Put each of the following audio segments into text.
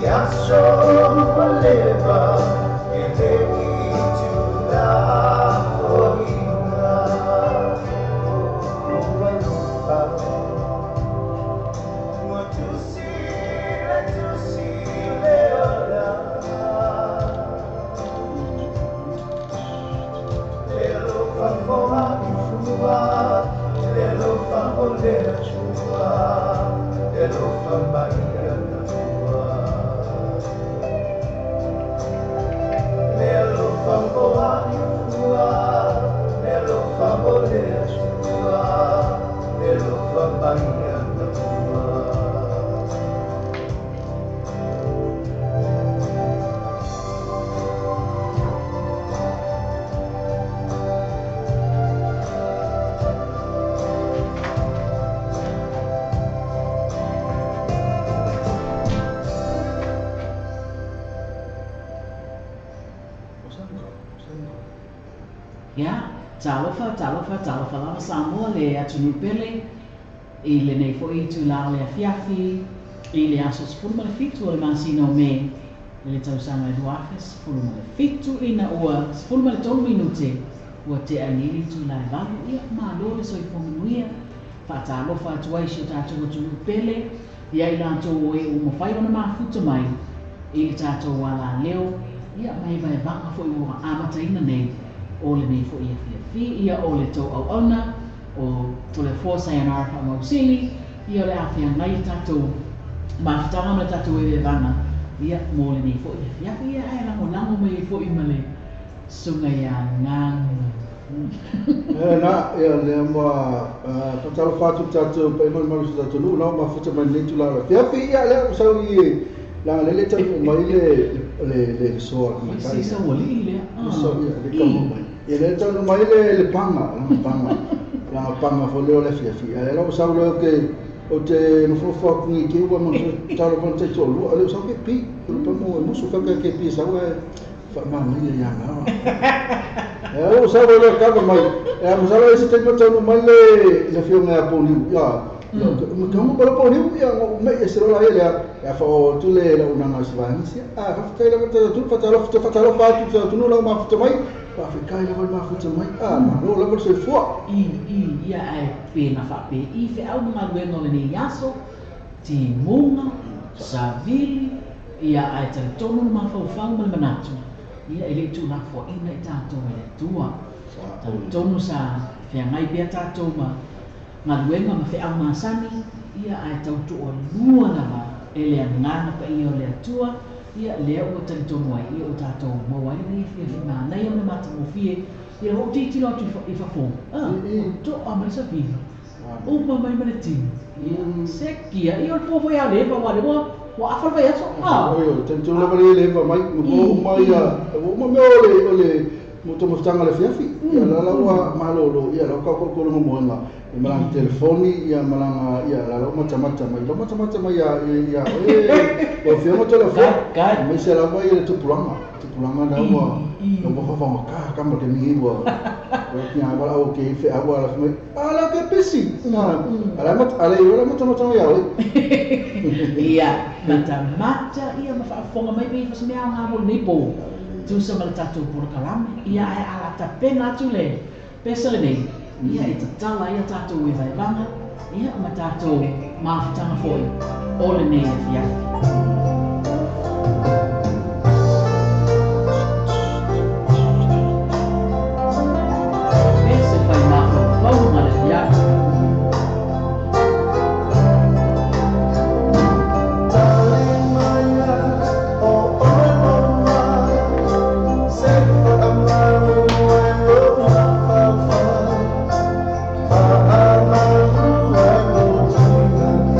aso ua leva e le i tuulafoaiina. Ou alofa, ua tusi le tusi le ola. Le alofa moa i fua, le alofa o le Atua, le alofa mai ana ua. Le alofa moa i fua, le alofa o le Atua, le alofa mai ana ua. Ia, talofa, talofa, talofa lava Samoa le atunuu pele i lenei foi itula o le afiafi i le aso 17 o le masina o Me i le tausaga e 2017 ina ua 13 minute ua tea ai nei le itula e 8. Ia, malo le soifua manuia. Faatalofa atu ai i si o tatou atunuu pele ia i latou o e ua mafai ona mafuta mai i le tatou alaleo, ia ma e vaevaga foi ua amataina nei o lenei foi afiafi. Ia, o le tou auauna o Toleafoa Sayonara Faamausili, ia o le a feagai le tatou mafutaga ma le tatou eveevaga, ia, mo lenei foi afiafi. Ia, ae lagolago mai ai foi ma le susuga ia Gagu. Na, ia lea ma faatalofa atu i tatou paia malumalu o si o tatou nuu, na ua mafuta mai lenei itula o le afiafi. Ia lea ua sau i leaga lea e le taunuu mai le le le le soa a le tamaitai. Si saualii lea. So, ia, le taunuu mai. Ia lea e taunuu mai le paga, lana paga. Lana paga foi lea o le afiafi. Ia lea la ua sau lea ou te nofonofo atu nei te i ua manatu talofa na taitoalua, a lea ua sau ke pi. O le pamu e musu ka ke pi e sau ae faamanaia ia na. Ia ua sau lea kava mai. Ia masalo e se taimi o taunuu mai le afioga ia Pouliu. Ia, ma te hongo pala Pouliu, ia ngo me e se lola ia lea. Ia fa o tu le la unanga se vaega sia. Ah, faafetai lava te atu, faatalofa te faatalofa atu te atunuu lau mafuta mai. Faafetai lava le mafuta mai. Ah, malo lava le soifua. I, i, ia ae pe na faapei feau ma galuega o lenei aso, timuga, savili, ia ae talitonu le mafaufau ma le manatu, ia e le i tuulafoaiina i tatou e le Atua. Talitonu sa feagai pea tatou ma galuega ma feau masani, ia ae tau toalua lava e le Agaga Paia o le Atua, ia lea ua talitonu ai, ia ua tatou maua ai lenei afiafi manaia ma le matagofie, ia ua ou tilotilo atu i fafo, a, ua toa mai savili, uma mai ma le tino, ia, sekia, ia o le po foi a le Eva, aua o lea ua afa le vaiaso, a. Oi, oi, talitonu lava le Eva mai, ua uma ia, ua uma mea o le, o le, mo taumafataga o le afiafi, ia la la ua malolo, ia la ua kaukau lona moega, ia ma lana telefoni, ia ma lana, ia la la ua matamata mai, la ua matamata mai ia, ia oe, lau Afioga Toleafoa, aemaise lava ia le tupulaga, tupulaga la ua, la ua fafaugata kama ke mi ua, ua kia wala au ke fe au ala mai, ala ke pisi, ala mat, ala i wala matamata mai ia oe. Ia, matamata ia ma faafofoga mai pe i fa se mea aoga mo lenei po. Tusa ma le tatou polokalame, ia ae a tapena atu le pesa lenei, ia e tatala ai a tatou evaevaga, ia ma tatou mafutaga foi o lenei afiafi. E se fai mafaufauga le afiafi. Tali maia o oe maua, se faamalu ai lou mafaufau, faamalu ai lou tigata,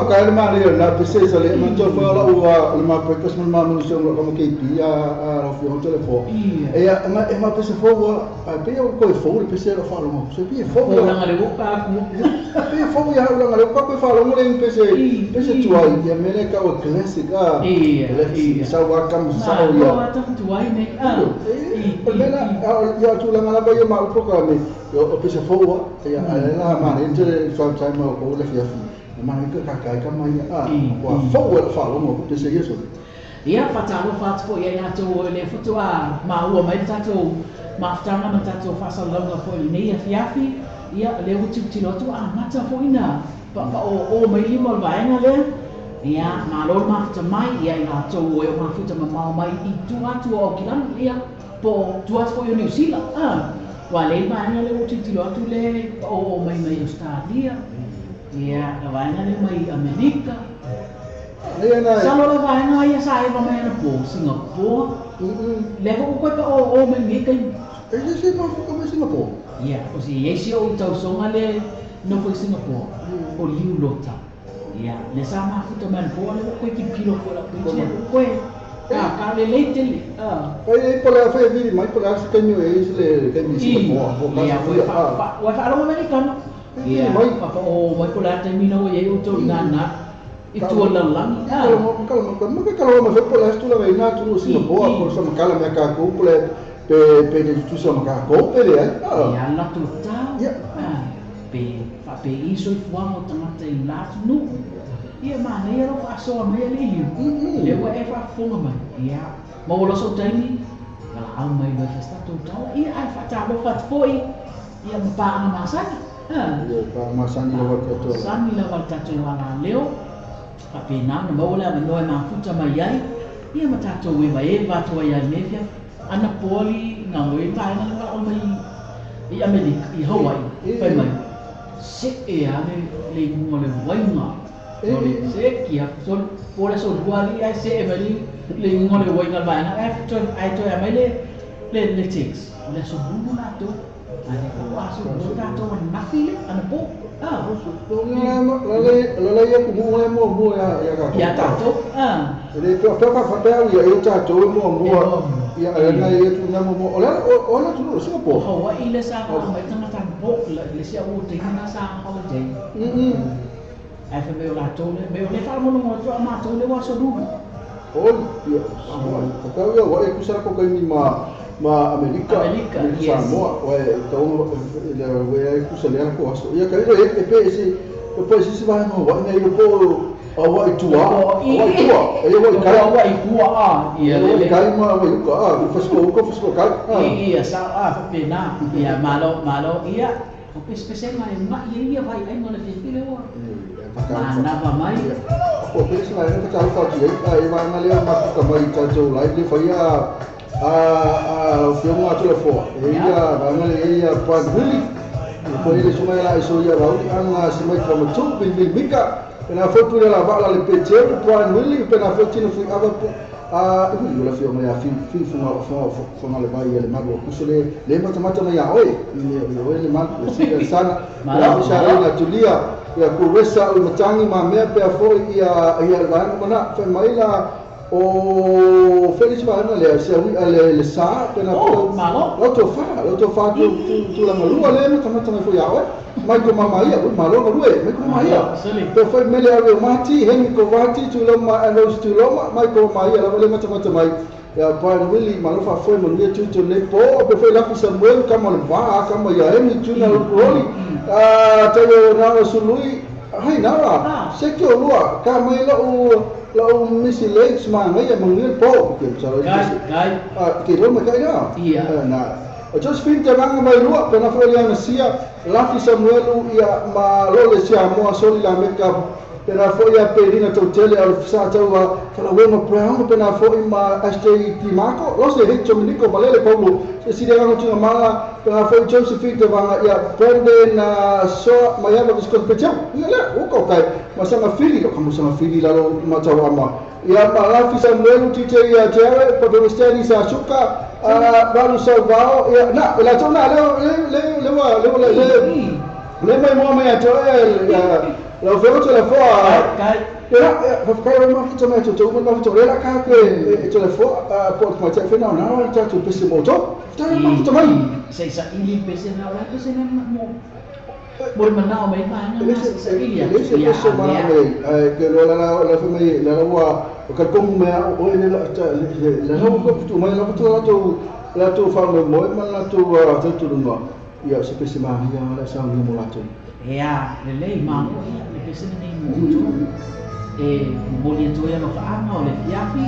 ka le manaia o lena pese sa le manatua foi o lau o le ma breakfast ma le ma manu o lau KP a lau Afioga Toleafoa. Ia e ma pese fou lava, ae pei ua toe fou le pese i lau faalogo atu. Se pei e fou Fou lava. Leaga le uka aku. Pei e fou ia au leaga lea ua toe faalogo le pese pese tuai, ia mea lea e tau e classic a. Ia, ia. Sau lava kama sao ia. Malo lava taku tuai nei. O le mea lena, ia o tulaga lava ia ma upu ka O pese fou lava, ia a lea la manaia tele le time o kou le afiafi, e manaia toe kakai tama ia, a, ua fou ai lau faalogo atu pese ia sole. Ia, faatalofa atu foi ia i latou o lea faatoa maua mai le tatou mafutaga ma le tatou faasalalauga foi i lenei afiafi. Ia, o lea ua tilotilo atu ua amata foi ona paopaoo mai lima o le vaega lea. Ia, malo le mafuta mai ia i latou o e o mafuta mamao mai i tua atu o Aukilani, ia, po o tua atu foi o Niu Sila, a. Ua lei vaega lea ua tilotilo atu le paoo mai mai Ausetalia, ia, le vaega lea mai Amerika. Masalo le vaega ia sa eva mai anapo, Singapore. Lea foi ua toe paoo mai lenei taimi. E le se mafuta mai Singapore. Ia, o se i ai si ou tausoga le nofo i Singapore, o Liu Lota. Ia, lea sa mafuta mai anapo, lea ua toe tilotilo atu i lau page lea ua toe ka lelei tele. Fai ai po o le a fai e vili mai po o le a se taimi o i ai le taimi i Singapore. Po o Ia, ua faalogo mai le tama. Ia, papaoo mai po o le a le taimi na ua i ai outou i nana i tua o le lalolagi. Ma ke kalaoa mai foi po o le a se tulaga i na atunuu o Singapore po o se makala mea kākou po o le pe pe le tutusa ma kākou pe leai. Ia latou tau. Pe faapei soifuaga o tagata i la atunuu. Ia manaia lou faasoa mai alii Liu. Lea ua e faafofoga mai. Ia, maua loa sou taimi, valaau mai loa e fai se tatou tala. Ia, ae faatalofa atu foi ia ma paaga masani. Ia, paaga masani lava le tatou. Masani lava le tatou alaleo. Faapena ona maua le avanoa e mafuta mai ai, ia ma tatou evaeva atu ai lava i lenei afiafi. Anapo alii gaoe le vaega lea valaau mai i Amerika, i Hawaii, fai mai, see lava le iuga o le uaiga. Sole, seki atu, sole, po o le aso lua alii ae see mai le iuga o le uaiga o le vaega, ae toe aumai le text, o le aso lua latou. Ua tatou ananafi le anapo. La ia atunuu lea muamua ia tatou. Ia tatou. E le pea pea faapea au ia ia tatou e muamua. Ia na ia atunuu lea muamua. O le o le atunuu o Singapore. O Hawaii lea sa aumai tagata anapo le isi au taimi na sa holiday. Ae fai mai o latou lea, mai o lea faalogologo atu a matou lea ua aso lua. Oi, ia, faapea au ia ua e tusa lako taimi ma ma Amerika, Amerika, yes. Samoa, ua e tau le ua e tusa lea lako aso. Ia kai e pe ese e pe ese vaega o Hawaii nei po o Hawaii tua, Hawaii tua, e Hawaii kai. Hawaii tua a, ia le. Hawaii kai ma Hawaii uka a, fasiko uka fasiko kai. Ia sa a faapena. Ia malo malo ia. O pesepesega e unaʻi ai ia vaiaiga o le fiafia lea ua manava mai. Po o se vaega fatalofa atu i ai, e vaega lea mafuta mai i tatou live lea fai a lau Afioga Toleafoa. E ia vaega lea e ia Brian Willie, e foi le susuga ia Laiso ia Rauli Aga Simai Kamatu, Bilibili Mika, pena foi Pule Lava'a le Peteru, Brian Willie, pena foi Tino Fuiava A ui, o le afioga ia Fiu, Fiu Fuga, Fuga le vai ia le malu o Kuso le, le matamata mai ia oe, i le, i oe le malu, le sila le sana, le au sa reina Tulia, ia Kuresa o Matangi ma mea pea foi ia, ia le vaega mana, fai mai la, o Felix vaega lea, se ui a le, le sa, pena Oh, malo. Lau tofa, lau tofa tu, tu, tulaga lua le matamata mai foi ia oe. Mai ko mama ia, ui malo ka lue, mai ko mama ia. Pe foi mele au e mati, Henry Kovati, Tuloma and Rose Tuloma, mai ko mama ia, lava le matamata mai. Ia Brian Willie, malo faafoe manuia tu tu nei po, pe foi Lafi Samuel, kama le vaa, kama ia Henry Tuna Roli, taio na o Sului, hai na la, se ki o lua, ka mai lau lau Missy Lakes ma ngai manuia po, ke salo Kai, kai. Ke lo mai kai na. Ia. Na. O Josephine te vanga mai lua, pena foi liana sia, Lafi Samuelu ia ma lole sia moa soli la meka, pena foi ia Perina Tautele au sa taua Falauega Brown, pena foi ma SJ Timako, lose hei Dominico Malele Paulo, se siri anga tunga mala, pena foi Josephine te vanga ia Brandon Soa Maiava Viscos Peteu, ia le, uka o kai, ma sanga fili, o kamu sanga fili lalo matau ama. Ia ma Lafi Samuelu DJ ia Jared, Pape Westani sa suka, Valu Sauvao, ia, na, la tau na, le, le, le, le, le, le, le, le mai moa mai atoa e, Lau Afioga Toleafoa, Kai. Ia, faafetai o mafuta mai tou uma mafuta o lea la ka ke e Toleafoa po o le tamaitai foi na ona le tatou pese mo outou. Faafetai o mafuta mai. Se i saili le pese na, o le a le pese na mo mo le manao mai vaega na se i saili E atu. le se Ia, pese o manao lea. mai ai, ae ke loa la la fai mai la la ua o talitonu mai a o oe le la la la ua tuu mai la ua latou latou faamoemoe ma latou talitonuga. Ia o se pese manaia lava la e saunia mo latou. Ea, lelei, malo ia le pese lenei mo outou. E momoli atu ai alofaaga o le afiafi,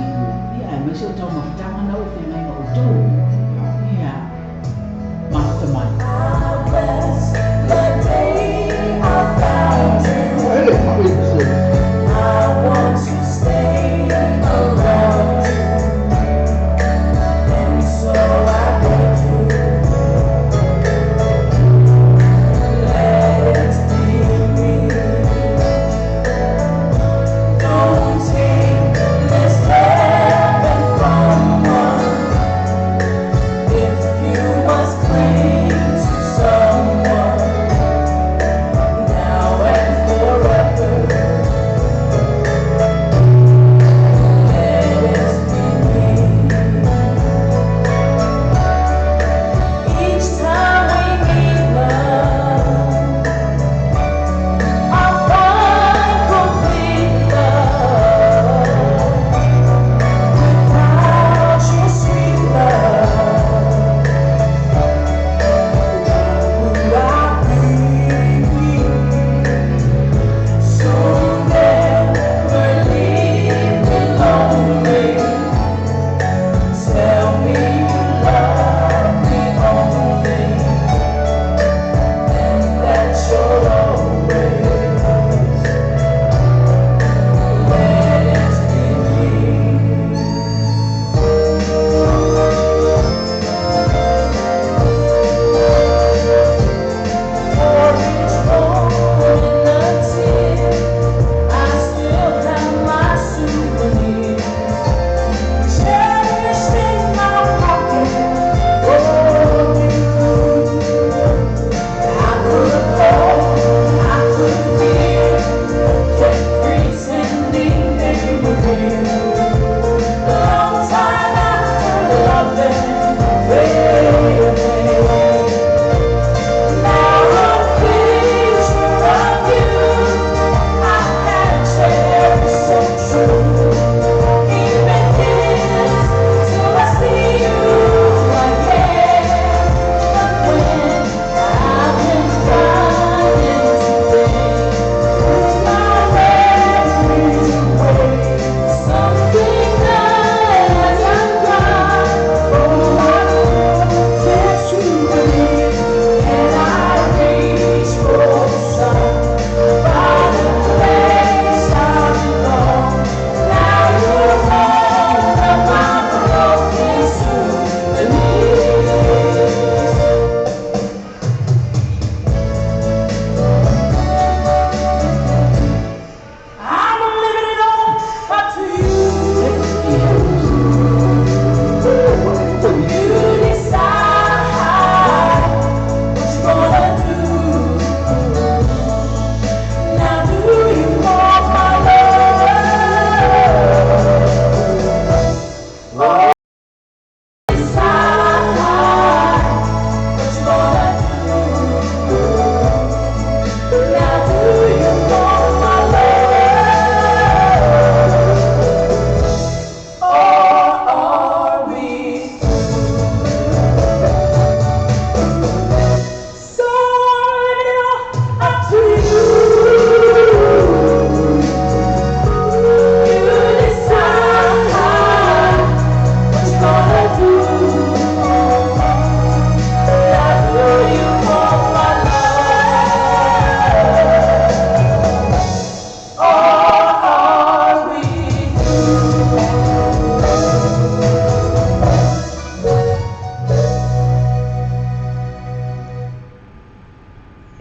ia aemaise o taumafataga na ua feagai ma outou. Ia, mafuta mai. Ele, ma ele pese.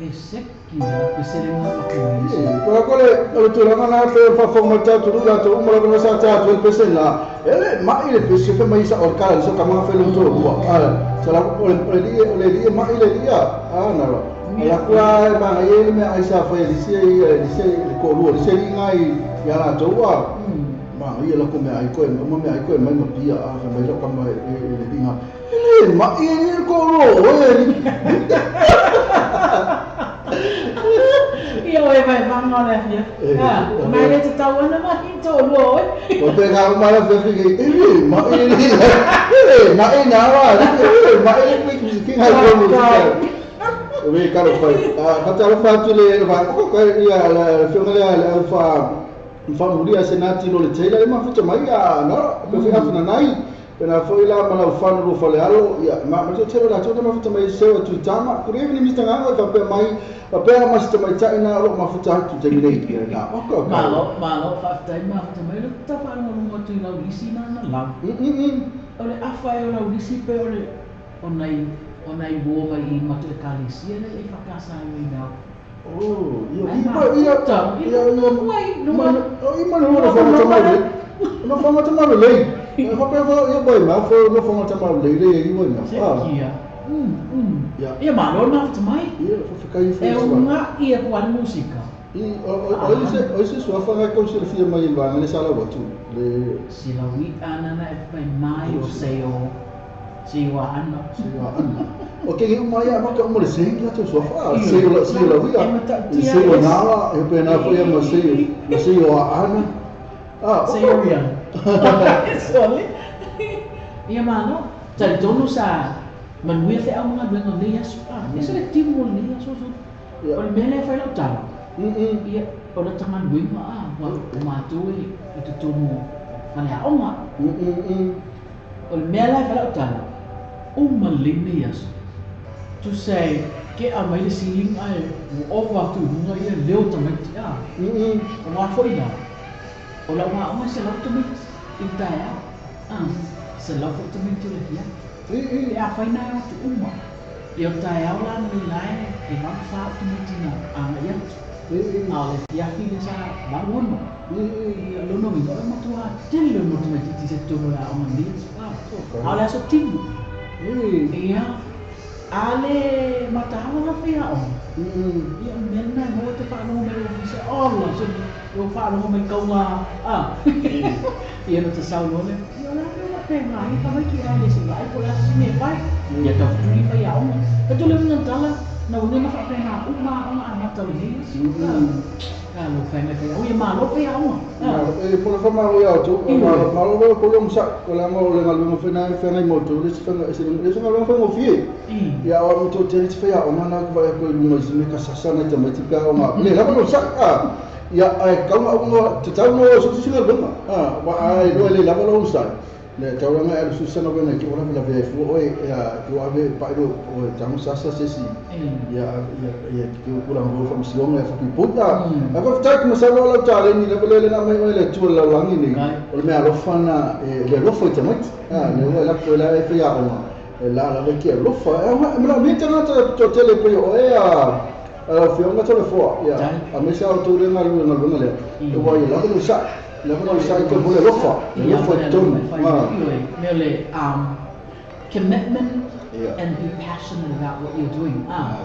E seki la pese le nga pakuisi. Ko ko le o le tulaga na pe o faafofoga mai tatou atunuu latou uma lava na sa tatou ai le pese lena. E le mai le pese fai mai sa o le kala so ka manga fai le toalua. A sa la o le o le alii o le alii e mai le alii a na loa. Ala kua ma ye le me ai sa fa le se le se le ko lu le se nga i ya la to wa. Ma ia la ko me ai ko ma me ai ko mai ma pia a fa mai la ka mai le linga. Le ma i ko lo o e. Ia oe vai vanga le fia. Ah, mai le te tau ana mahi tō lua oe. O te ngā mai la fia fia e ma e e ma e nā wa e ma e ki ki ngai ko mo ki. We ka lo fai. Ah, ka ta lo fa tu le va ko ko ia la fia le le fa fa muri a senati lo le tela e ma futa mai a no ko fia fa nai. Pena foi la ma lau fanu lo fale alo ia ma ma te tela la tu ma futa mai se o tu tama kuri ni mista ngā fa pe mai pa pe ma sta mai ta ina lo ma futa tu te nei na o ko malo malo fa tai ma futa mai lo ta fa no mo tu lau lisi na na lau o le afa e o lau lisi pe o le o nai wo mai i ma te kalisia le e fakasa i na oh ia ia ia ia ma i ma no fa ma mai no fa ma mai le fa pe fa ia boy ma fa no fa ma mai le le i wo na ah ia ia ma lo na futa mai ia fa fa kai fa e unga ia ku an musika i o se o se sua fa ko se fia mai lo le sala wa tu le si la wi ana na e fai mai o se o si wa ana si wa ana o ke mai a ma ka mo le se ia tu sua fa se la si la wi se o na la e pe na foi ma se o ana ah se o ia sorry ia ma no talitonu sa manuia fe au mga luenga nei aso ah ese le timu nei aso so o le mele fai lau tala ia o le tanga luenga ah wa o mātou e totonu fale aoga o le mea lai fai lau tala o malei nei aso tu sei ke a mai le ceiling ai o ova atu i luga ia leo tamaiti ah o ngā foi la o lau aoga se lau tamaiti i taeao ah se lau foi tamaiti o le fia e a whaina e o tu uma. Ia o tae au lana le lae e maru wha o tamaiti na anga ia atu. A o le fiafi le sa maru ono. Ia lono winga o matua tele o tamaiti ti se tonu la o mani atu. A o le aso timu. Ia a le matahawa la whia o. Ia o mea nai mo te whaalogo mai o fisa. Ola, se o whaalogo mai kaunga. Ia no te sau lole. Ia o la peo la pēnga ai ka mai ki ai le se lai po la se me pai. Ia tau futuli whai a onga. Ka tole unga tala na unga na whaapēnga uma onga a mata o nei. Ka lo whai mai whai. O ia malo whai a onga. E pole wha malo ia atu. Malo wala ko le msa. Ko le anga o le ngaluenga whai whai ngai motu. Le se whai ngaluenga whai ngofie. Ia o amu tō tere te whai a onga na ku whai ko i lunga i se me ka sasa nei tamaiti pia onga. Le lava no sa. Ia ai kaunga onga te tau no so singa lunga. Ah wa ai lo le lava lo sa. Le tauranga e susana bena ki ora la ve fu oi ia ki ave pa ro o tangu sasa sesi ia ia ia ki kula ngo fa msionga fa piputa a fa tak masalo la tale ni le le na mai le tu la langi ni o le me alofana le lofo te mai ah le la ko la e fa ya o la la le ki lofa e ma mi te na to tele pe o e a la fionga tele fo ia a me sa o le na le na le e wa ia la lo sa la lo sa ke bo le lofa le lofa ton merely commitment and be passionate about what you're doing. Ah,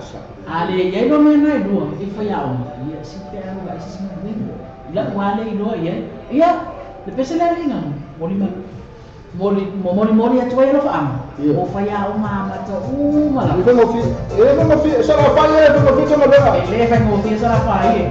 ale ye no me nai lua e fa ya o ia si pe alu ai si mo la wale lo ye ia le pese la linga moli moli moli moli atu ai lo fa am o fa ya o ma ma to u ma la e mo fi e mo fi sa la fa ye mo fi sa la le fa mo fi sa la fa ye.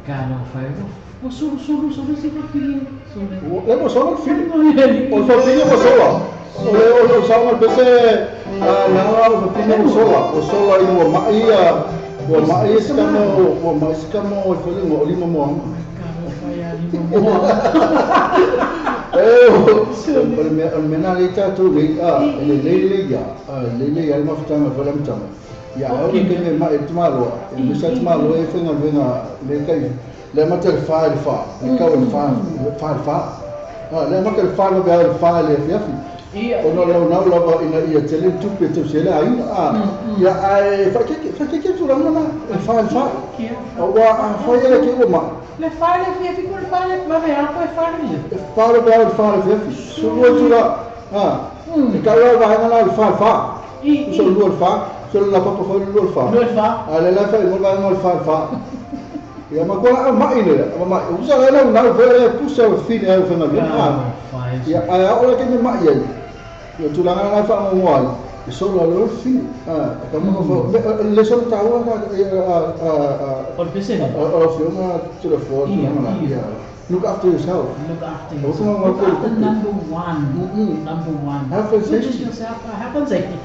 Talofa e, ua sulu sulu sulu se fafine. Sulu. Le ua sola le fili. O le fafine ua sola. O le o le sauga pese a la o fafine ua sola. Ua sola ina ua ma'i ia ua ma'i se kamo ua ma'i se kamo o le fale ua o lima moaga. Talofa ia lima moaga. E o le mea o le mea na le tatou nei a e lelei lelei ia a lelei ia le mafutaga foi le amataga. Ia ae o le taimi e ma'i le tamaloa e misa le tamaloa e faigaluega le kai le amata i le 4 i le 4 le kau i le 4 4 i le 4. A le amata i le 4 le vaveao i le 4 i le afiafi. Ona o le naunau lava ina ia tele le tupe e tausi ai le aiga a ia ae faaeteete faaeteete le tulaga lena e 4 i le 4. Aua afai e le te i ua ma'i. Le 4 i le afiafi po o le 4 i le vaveao po o le 4 i le E 4 i le vaveao i le 4 i le afiafi. So lua itula a e tau la le vaega lena o le 4 i le 4. Uso le 2 i le 4, uso le laupapa foi le 2 i le 4. 2 i le 4. A o lea la e faaigoa le vaega o le 4 i le 4. Ia ma kua laau ma'i le ma ma'i. Usa le lau nau foi le pusa o fili ai o faigaluega. Ia ae a oo la taimi e ma'i ai, ia o tulaga na e faagogoa ai, e sola loa le fili. A e ka maka fo le sola taua ka a O le pese lea. O lau Afioga Toleafoa tulaga la. Ia look after yourself. Look after yourself. Look after number one. Number one. Health and Not just safety. yourself, health and safety.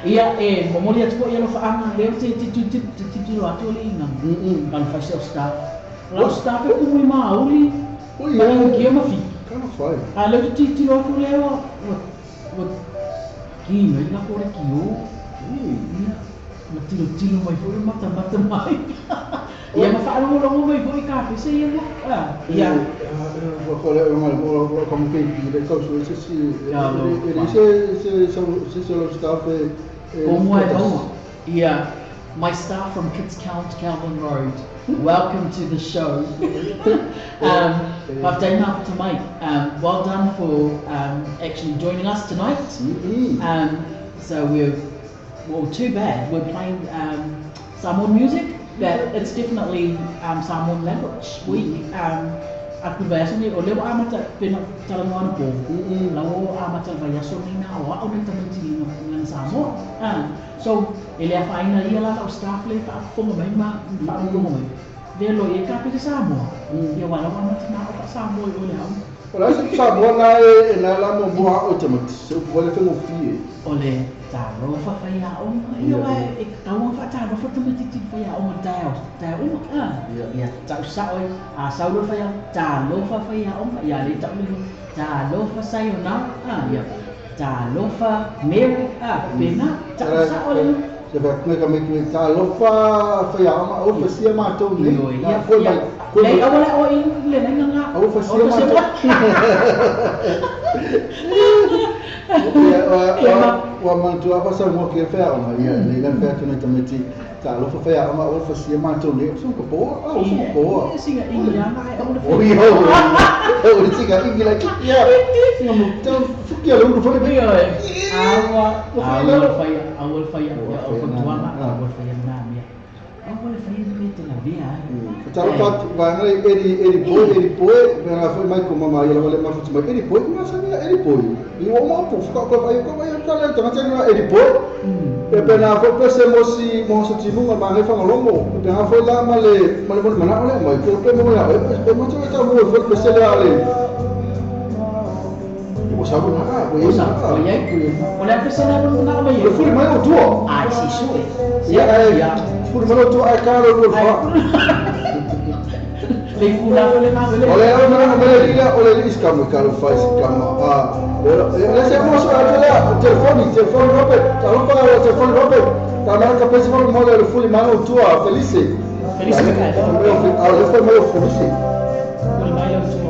Ia e momoli atu foi alofaaga lea ou te tilotilo atu o le igaga. Talofa i si au staff. O lau staff e kumu i mauli, Oi, ma Inikia ma Fiti. Talofa e. A o lea ou te tilotilo atu lea ua ua ua ki mai le lakou lekiō. Ia, ma tilotilo mai foi ma matamata mai. Ia ma faalogologo mai foi i kafese ia ua a ia. Ua ko le nga o ka mo keiki le tau sue se si e le se se se se lau staff e Ko mua e maua. Ia, my staff from Kids Count Kelvin Road, welcome to the show. Faafetai mafuta mai. Well done for actually joining us tonight. So we're, well, too bad, we're playing Samoan music, but it's definitely Samoan language week. Atu i le vaiaso nei, o lea ua amata, pei ona talanoa anapo, la ua amata le vaiaso nei na aoao nai tamaiti i gagana Samoa. So, e le afaina ia la lau staff lea e faafofoga mai ma faalogologo mai, lea loa i ai kapese Samoa, ia aua la ua amata ona ao faa-Samoa i o i le aoga. O le a se Samoa na e na la muamua ao i tamaiti, se upu foi le faigofie. O le talofa faiaoga, ia aua e tatau ona faatalofa tamaititi i le faiaoga i le taeao, taeao uma. Ia tau sao ai, a sau loa le faiaoga, talofa faiaoga, ia le tau le talofa sayonara, ia talofa Mary, faapena, tau sao le Se fai atu ka mai talofa faiaoga aua fasia matou nei. Ioe, ia, ia, leai aua le aoa i le laina lena. Aua fasia matou. Ia, ua manatua lava saunoa ke faiaoga, ia, lelei la le fai atu nai tamaiti, talofa faiaoga aua fasia matou nei, o sina poa, o sina poa. Ia, sina ingi lava ae aua le fai. Oi, oi, sina ingi laitiiti lava, sina tau fuki a le ulu foi le mea. Ioe, aua, aua le faia, aua le faia, ia o le fautuaga, aua le faia lena mea. Aua le faia le mea e te lavea ai. Talofa atu vaega nei Eddie Eddie Boy Eddie Boy mea la foi mai ko mama ia lava le mafuta mai Eddie Boy ma sa mea Eddie Boy i o ma po fuka ko ai ko ai ta le tangata na Eddie Boy e pe na fo pe se mo si mo sa timunga ma ngai fagalogo e pe na foi la ma le ma le mo manao le mai ko pe mo ya e pe mo te ta mo foi pe se le ale o sa mo na o O sa, o iai. O le a pese lea mo manao mai e fuli mai o tua. Ai si sue. Ia ai fuli mai o tua ai ka lo lo fa. Le fula fo le ma le. O le au mana mai le o le li ska mo ka lo fa si ka ma a. Le se mo so a le telefoni telefoni Robert. Ta lo pa telefoni Robert. Ta na ka pese mo le fuli mai o tua Felice. Felice ka. A le foi mai o Felice. Fuli mai o tua.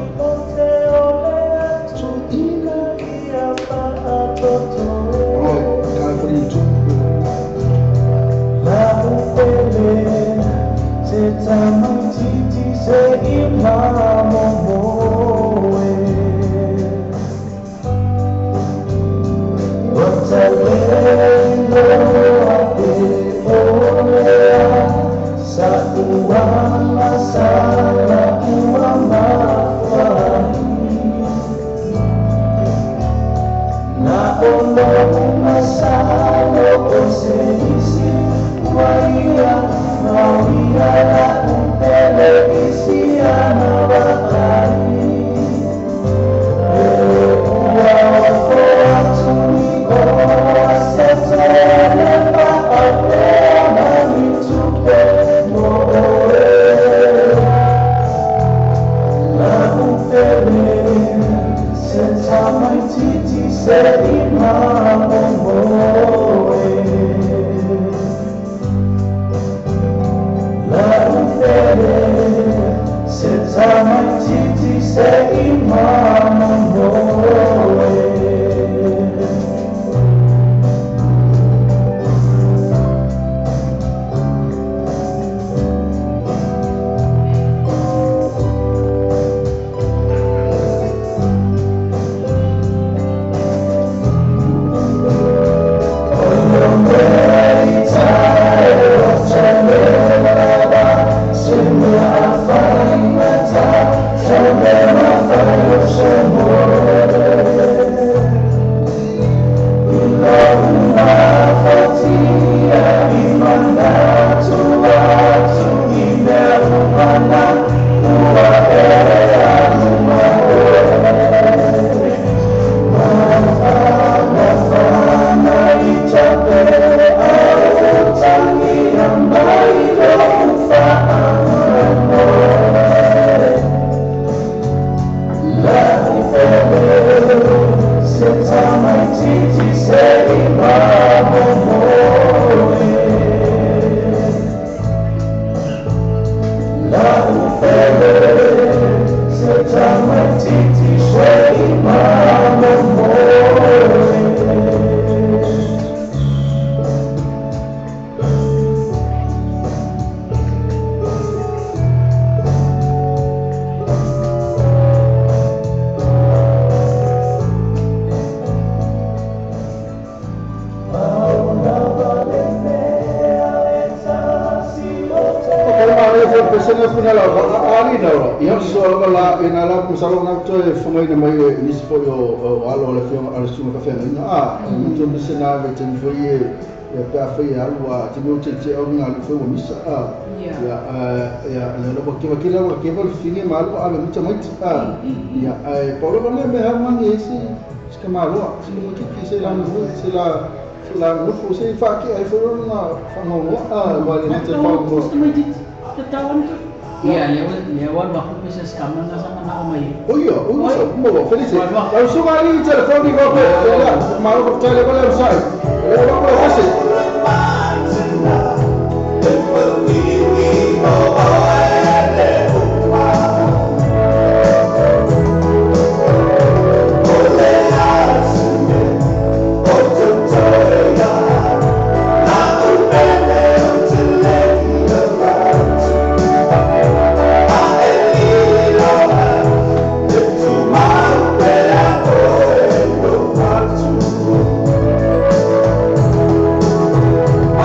I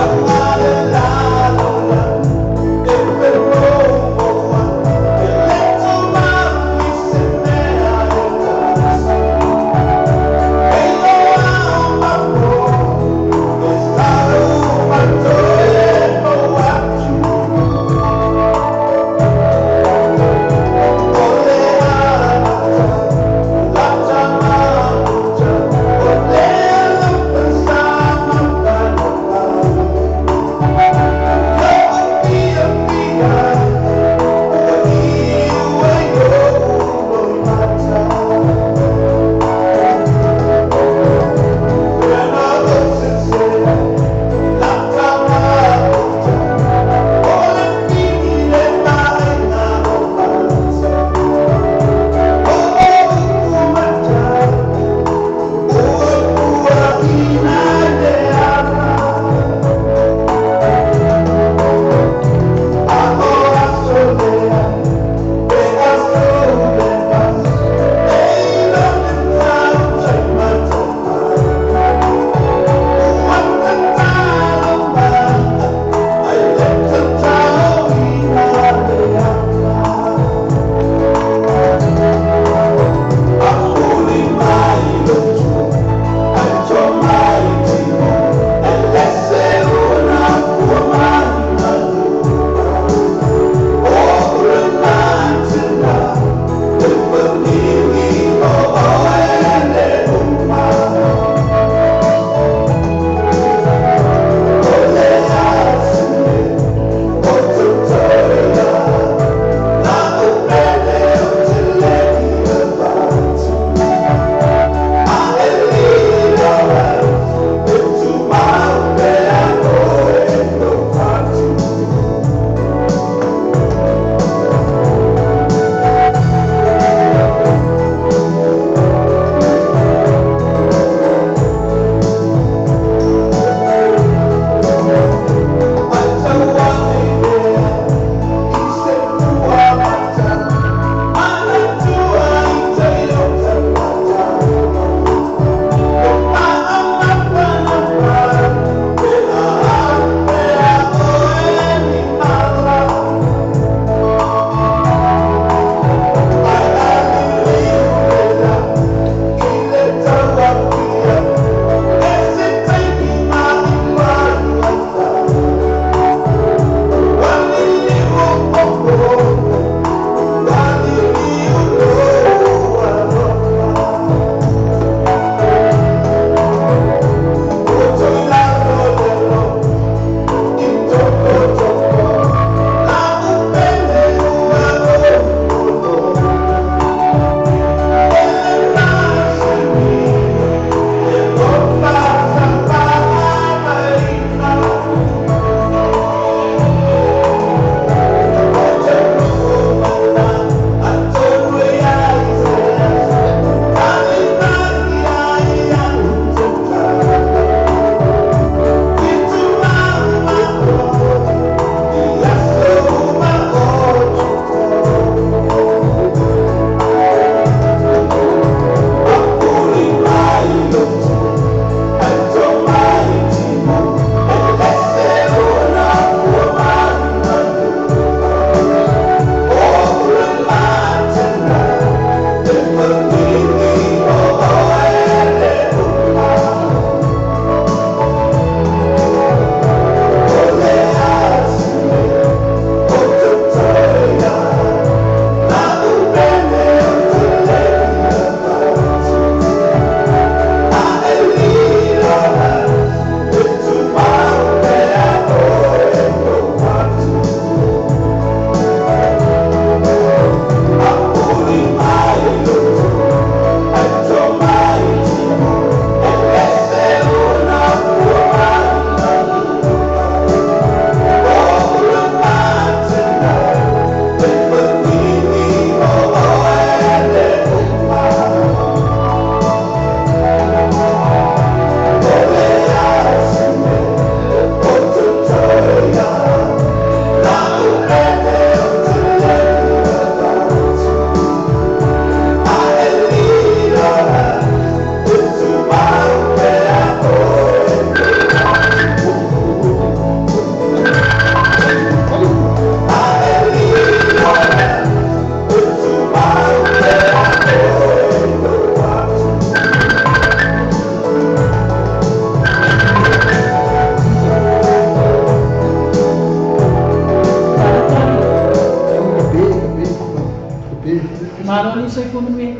Malo alii soifua manuia.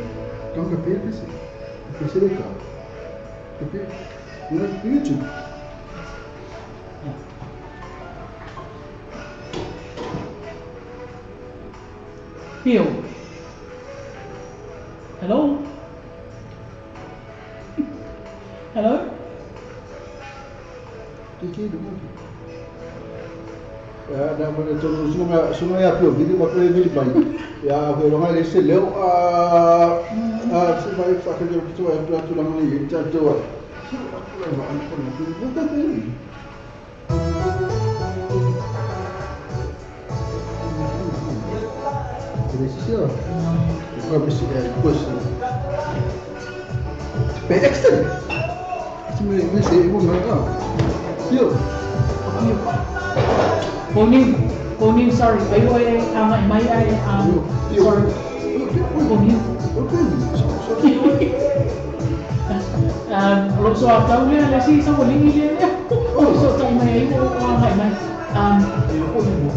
Tanga pia pese. Pese le ka. Pese. YouTube. Pio. Hello? Hello? Ya, na mo to sunga sunga ya pio vili ma pio vili mai. Ya ko ronga le se leo a a se vai fa ke to e pla tu la mo ni ta to. Poniu, Poniu, sorry, vai oi ama mai ai sorry. Poniu. Lo so a tau lea le si sa wali le le. O so tai mai ai o a mai mai. O ni mo.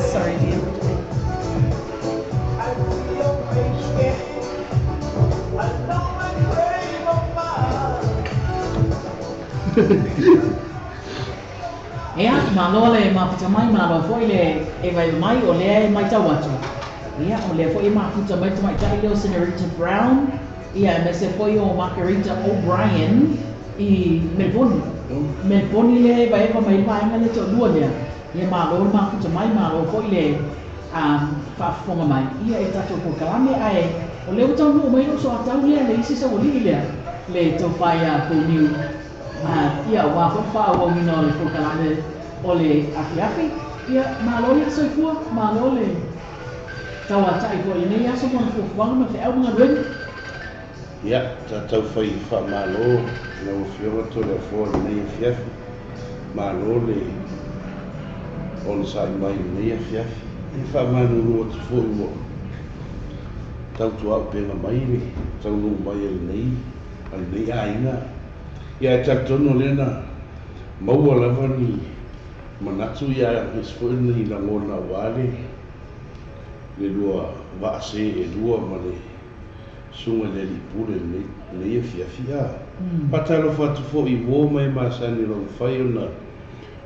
Sorry, dear. Ia, malo le mafuta mai, malo foi le e vai mai o lea e mai tau atu. Ia, o lea foi e mafuta mai tamaitai lea o Senorita Brown, ia, me se foi o Margarita O'Brien i Melbourne. Melbourne le vai e mai vaenga le to'alua lea. Ia, malo le mafuta mai, malo foi le faafofoga mai. Ia, e tatou polokalame, ae o lea ua taunuu mai lou soatau lea le isi saualii lea, le taufai a Poniu. Ia, ua foi faaauauina o le polokalame o le afiafi. Ia, malo le soifua, malo le tauata'i foi i lenei aso mo le fuafuaga ma feau ma galuega. Ia, tatou fai faamalo lau Afioga Toleafoa i lenei afiafi. Malo le onosai mai i lenei afiafi. E faamalulu atu foi ua tautuaupega mai le taunuu mai a lenei aiga. Ia, e talitonu o lea na maua lava ni manatu ia aemaise foi ni lagona aua le lua vaase e lua ma le susuga i le alii pule lenei afiafi. Faatalofa atu foi i uo ma e masani o lo o mafai ona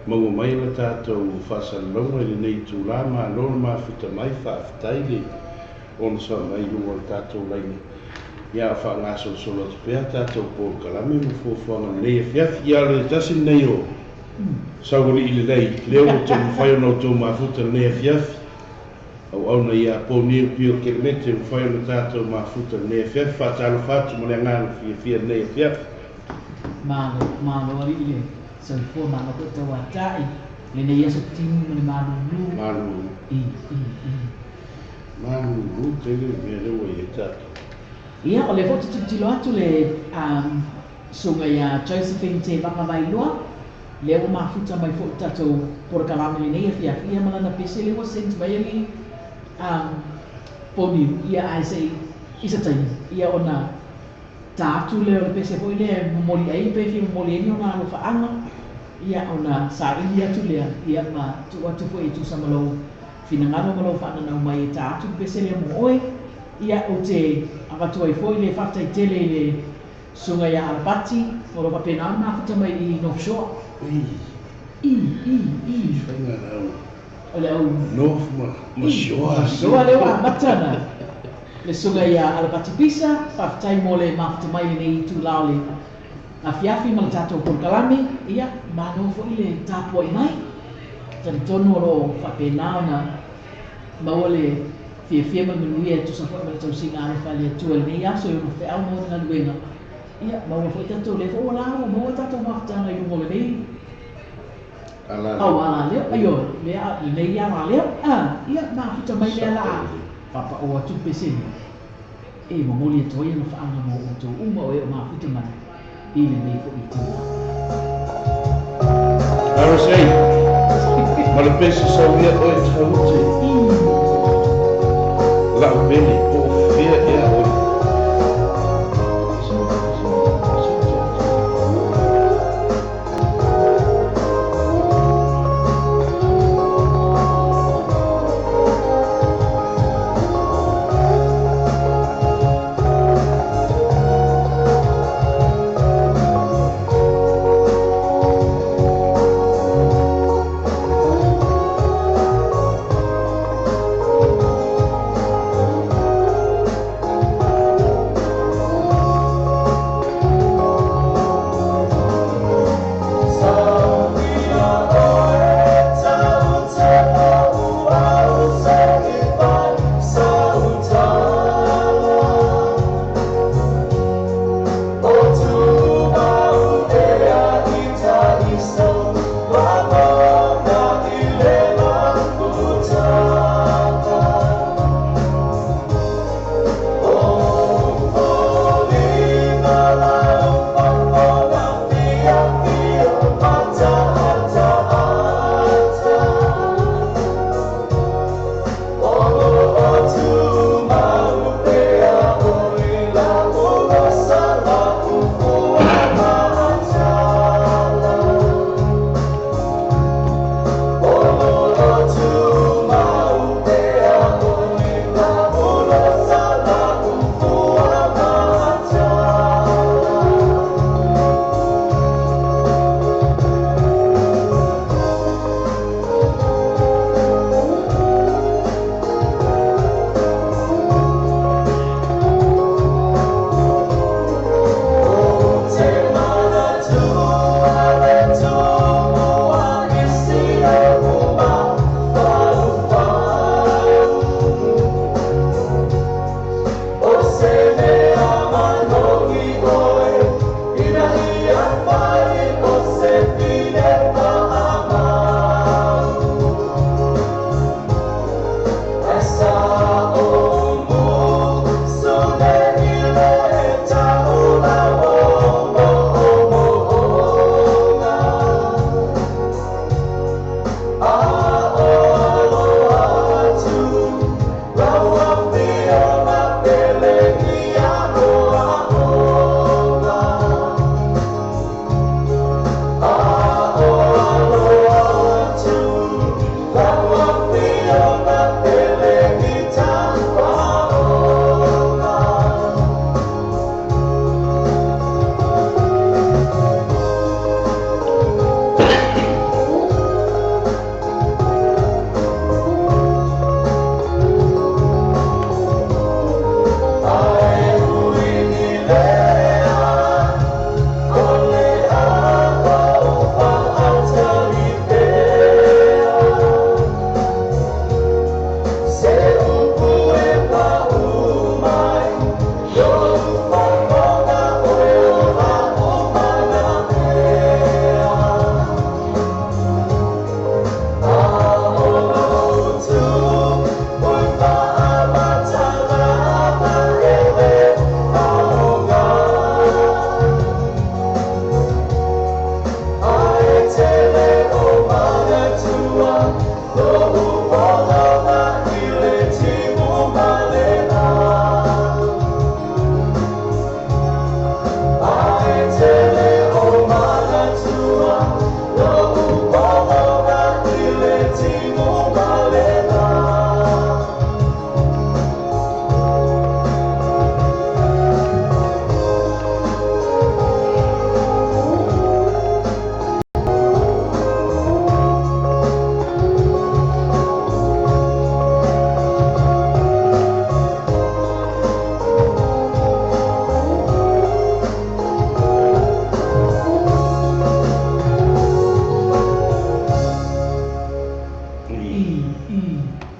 maua mai la tatou faasalalauga i lenei itulā. Malo le mafuta mai, faafetai le onosai mai i luga o le tatou laina. Ia, o faagasolosolo atu pea tatou polokalame ma fuafuaga lenei afiafi. Ia, o le tasi lenei o saualii lelei lea ua outou mafai ona outou mafuta lenei afiafi. Auauna ia Poniu Pio Kelemete mafai ona tatou mafuta lenei afiafi. Faatalofa atu ma le agaga fiafia lenei afiafi. Malo, malo alii le soifua, malo foi tauata'i lenei aso timu ma le malulu. Malulu. I, i, i. Malulu tele le mea lea ua i ai tatou. Ia, o lea foi ou te tilotilo atu le susuga ia Josephine Te Vagavailoa, lea ua mafuta mai foi i le tatou polokalame lenei afiafi, ia ma lana pese lea ua send mai alii Poniu, ia ae se i i se taimi, ia ona ta atu lea o le pese foi lea e momoli ai pe fia momoli ai ni ona alofaaga, ia ona saili atu lea, ia ma tuu atu foi e tusa ma lou finagalo ma lou faananau mai e ta atu le pese lea mo oe. Ia, ou te avatu ai foi le faafetai tele i le susuga ia Alapati, o lo o faapena ona mafuta mai i North Shore. I. I, i, i. Faiga lau. O le au. North ma Shore. Shore lea ua amata na. Le susuga ia Alapati Pisa, faafetai mo le mafuta mai i lenei itula o le afiafi ma le tatou polokalame. Ia, malo foi le tapuai mai. Talitonu o lo o faapena ona maua le fiafia ma le manuia e tusa foi ma le tausiga alofa a le Atua i lenei aso i ona feau ma ona galuega. Ia, maua foi tatou, lea foi ua la ua maua tatou mafutaga i luga o lenei Au alaleo, ioe, lea lenei alaleo, a, ia mafuta mai lea la a faapaoa atu le pese lea e momoli atu ai alofaaga mo outou uma o e o mafuta mai i lenei foi itula. RSA, ma le pese sauia oe taute. Lau pele, po o fea ea oe.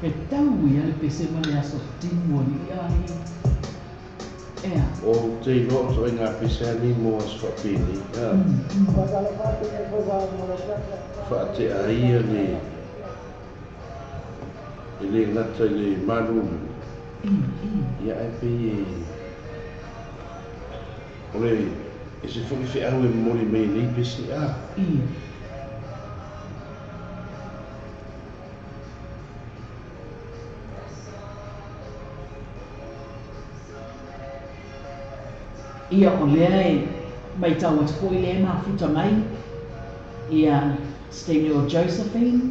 E tau ia le pese ma le aso timu alii a alii. Ea. Ou te iloa o ituaiga pese lava nei mo aso faapenei, a faatea ai ia le, e le gata i le malulu, ia ae pei e, o le ese foi feau e momoli mai e nei pese, a. Ia o lea e matau atu foi lea e mafuta mai ia se taimi o Josephine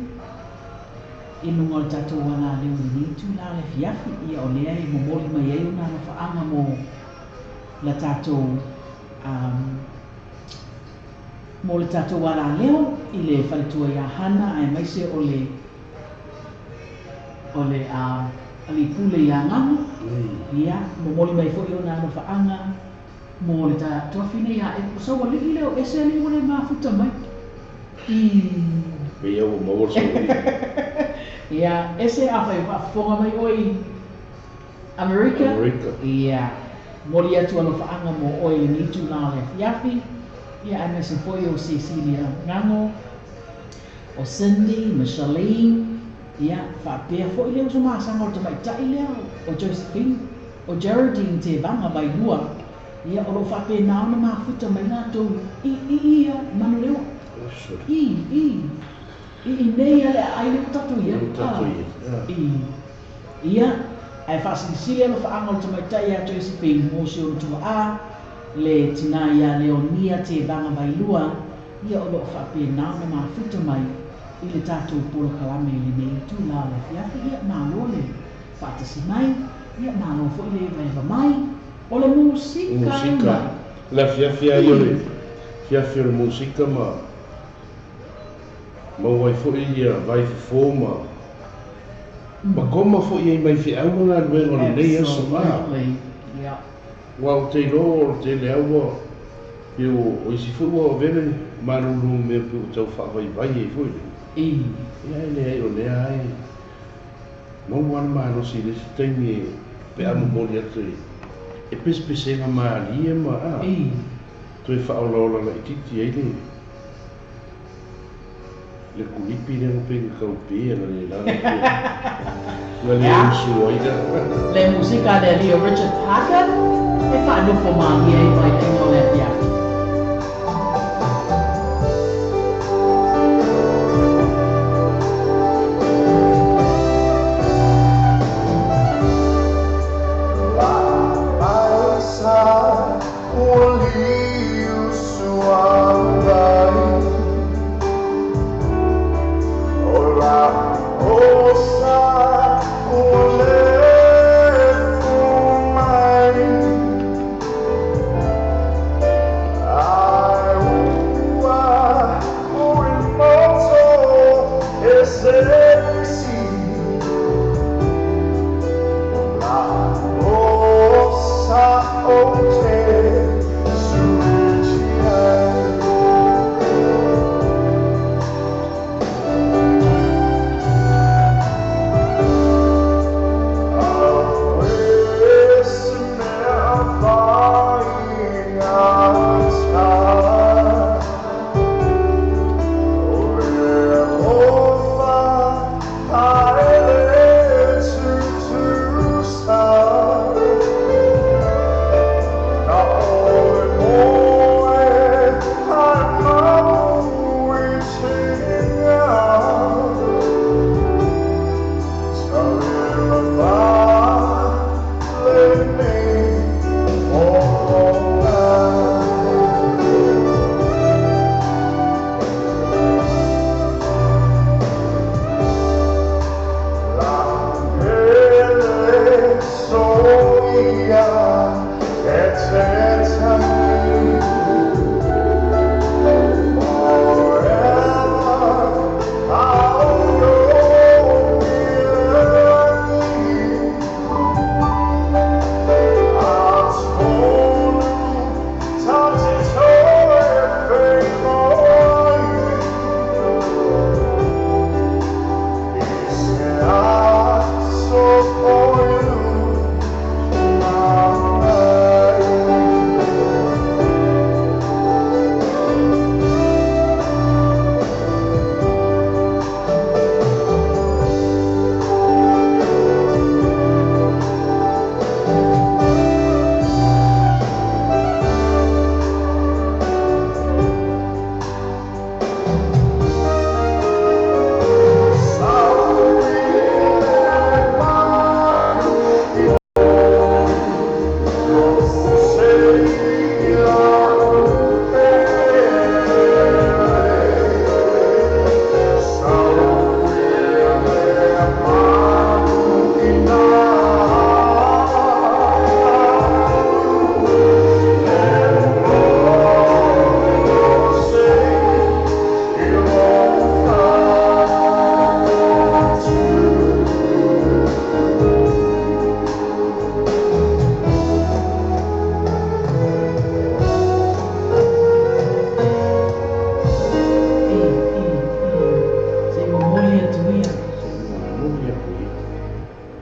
i luga o le tatou alaleo i lenei itula o le afiafi. Ia o lea e momoli mai ai ona alofaaga mo la tatou um, mo le tatou alaleo i le faletua ia Hana aemaise o le o le alii pule ia Gago, ia, momoli mai foi ona alofaaga mo le tuafine ia Epo Saualii lea o ese alii ua le mafuta mai. I. Pei ua maua le saualii. Ia, ese afai o faafofoga mai oe i Amerika. Amerika. Ia, momoli atu alofaaga mo oe i lenei itula o le afiafi, ia aemaise foi o Cecilia Gago, o Cindy, Micheline, ia, faapea foi le uso masaga o le tamaitai lea o Josephine, o Geraldine Tevaga Vailua, ia, o lo o faapena ona mafuta mai latou i i ia Manuleleua. I, i, i inei lava le aai lea ua tatou i ai. I, ia, ae faasilisili alofaaga o le tamaitai ia Josephine mo si ona tuaa, le tinā ia Leonia Tevaga Vailua, Ia o lo o faapena ona mafuta mai i le tatou polokalame i lenei itula o le afiafi, ia malo le faatasi mai, ia malo foi le evaeva mai, o le musika e Musika, mai. le afiafi lava ia o le afiafi o le musika ma maua ai foi ia vaifofo ma ma koma foi ai mai feau ma galuega o lenei aso. A. Absolutely, yeah. Aua ou te iloa o le tele lava ua pei o isi foi ua avea le malulu mea pei ua tau faavaivai ai foi lea. Ia ae leai o lea lava e maua lava le malosi i le isi taimi e pe a momoli atu e pesepesega malie ma a toe faaolaola laitiiti ai le Le kulipi lea na pei na tau pe na le lana pe na le usu ai la. Le musika a le alii o Richard Parker e faanofo malie ai vailiga o le afiafi.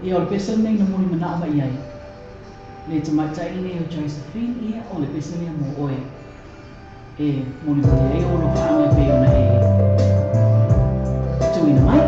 Ia, o le pese lenei na mulimanao mai ai le tamaitai lenei o Josephine, ia, o le pese lea mo oe e molimoli ai ou alofaaga e pei ona e tuuina mai.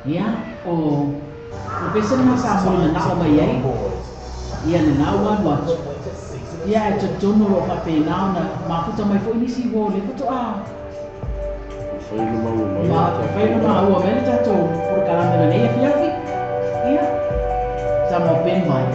Ia, o le pese lena sa mulimanao mai ai, ia lena ua alu atu. Ia, ae talitonu o lo o faapena ona mafuta mai foi nisi uo o lea faatoa Mafai ona maua mai le mafai ona maua mai le tatou polokalame o lenei afiafi. Ia, sa mau Ben mai.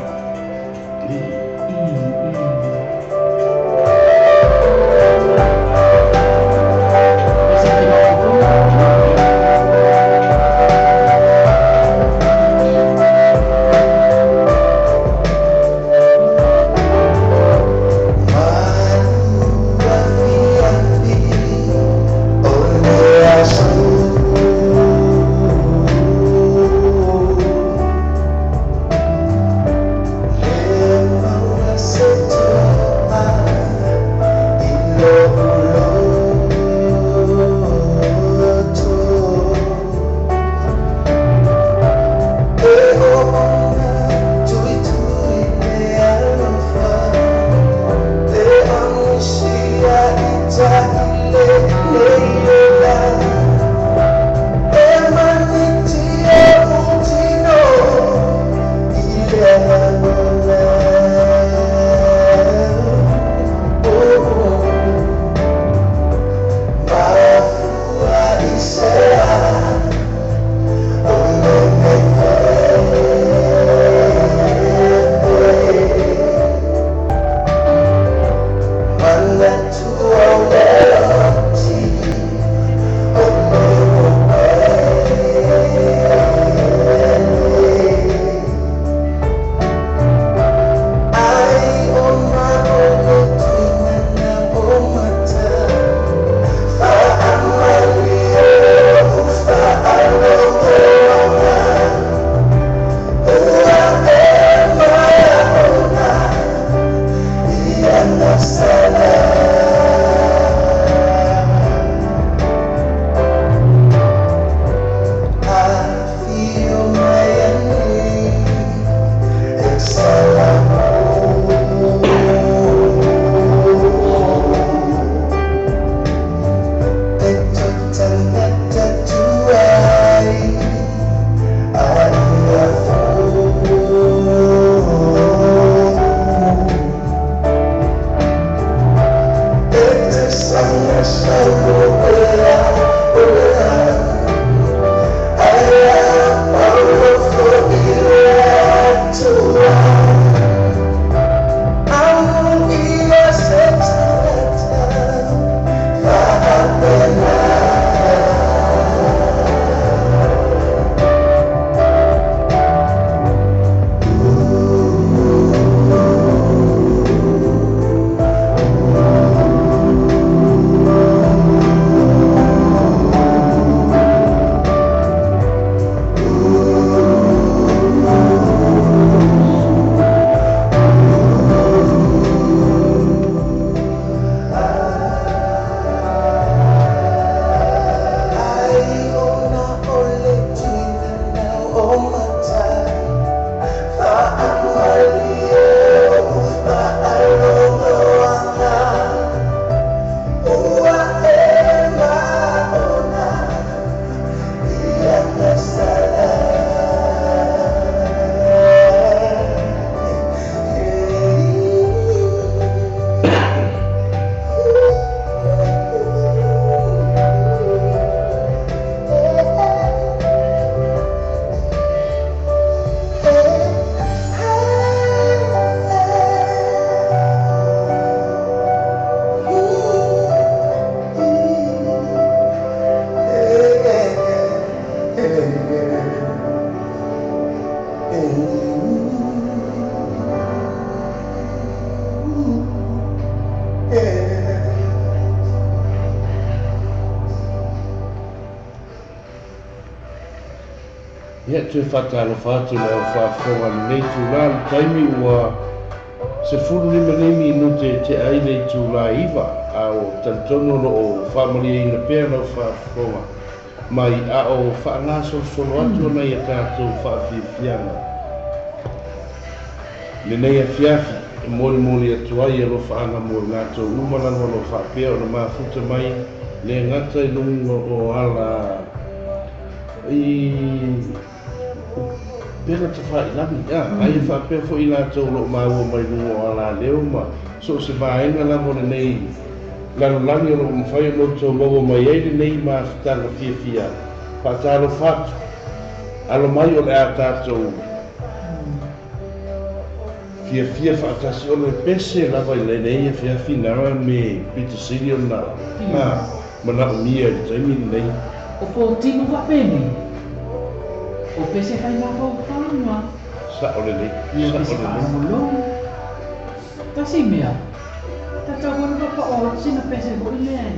Ia, toe faatalofa atu i lau faafofoga i lenei itula, le taimi ua 15 nei minute e tea ai le itula e 9, a ua talitonu o lo o faamalieina pea lau faafofoga mai a o faagasolosolo atu ana ia tatou faafiafiaga i lenei afiafi e molimoli atu ai alofaaga mo i latou uma lava o lo o faapea ona mafuta mai le gata i luga o ala i upega tafailagi, a, ae faapea foi i latou o lo o maua mai luga o alaleo ma so o se vaega lava o lenei lalolagi o lo o mafai ona outou maua mai ai lenei mafutaga fiafia. Faatalofa atu, alo mai o le a tatou fiafia faatasi ona e pese lava i lenei afiafi na me pito sili ona manaomia i le taimi lenei. O potino faapenei, o pese fai mafaufauga. Sao lelei. Ia pese faalogologo. Tasi mea, tatau foi ona paopao atu sina pese foi lea e.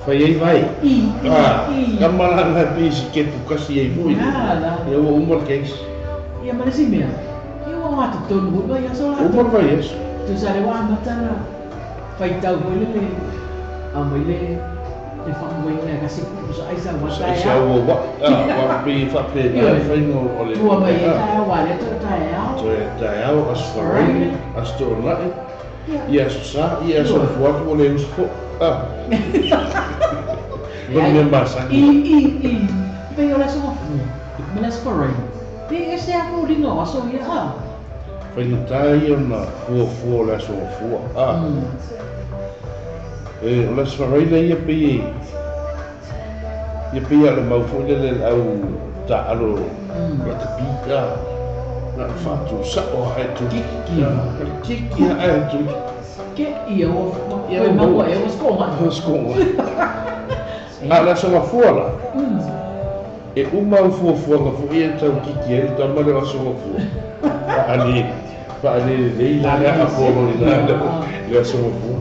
Fai ai vai. I, i, i. Tama la na pei se kepu kasi ai foi. Na, la. Ia ua uma le case. Ia ma le isi mea, ia ua ogatotonu foi le vaiaso latou. Uma le vaiaso. Tusa lea ua amata na faitau foi lele aumai le le faamoeina e kasi pupu sa aisa ua taeao. Sa ua wa a ua pei e faapena le faiga o le. Tua mai ai taeao aua lea toe taeao. Toe taeao Aso Faraile, Aso Toonai, ia Aso Sa, ia Aso Afuafu ua le uso foi. A. O le mea masani. I i i pei o le Aso Gafua ma le Aso Faraile pei e ese lava foliga o aso ia a. Faigata ia ona fuafua o le Aso Gafua. A. E, o le Aso Faraile ia pei e, ia pei a o le mau foi lele le au taaalo lakapi, a, na o le faatusao lava e tuli. A, o le kiki lava e tuli. Ke ia ua koe maua ea ua sikoga. Ua sikoga. A o le Aso Gafua la, e uma au fuafuaga foi ia e tau kiki ai le tama lea o Aso Gafua. Faale, faale lelei la le aafo loa i ina i le Aso Gafua.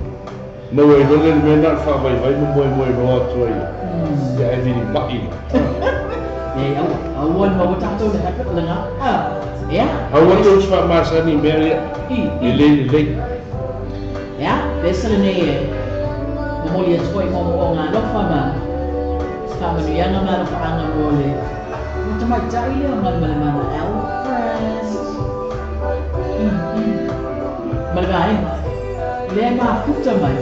Maua ai loa lea le mea na o le faavaivai ma moemoe loa atu ai ia ae vilima'i loa. Leai, aua, aua le maua tatou le habit lena. Ea. Aua tou te faamasani i mea ia, e le lelei. Ea, pesa lenei e momoli atu foi moomooga alofa ma faamanuiaga ma alofaaga mo le tamaitai lea o Galumalemana Alfred. Ma le vaega lea e mafuta mai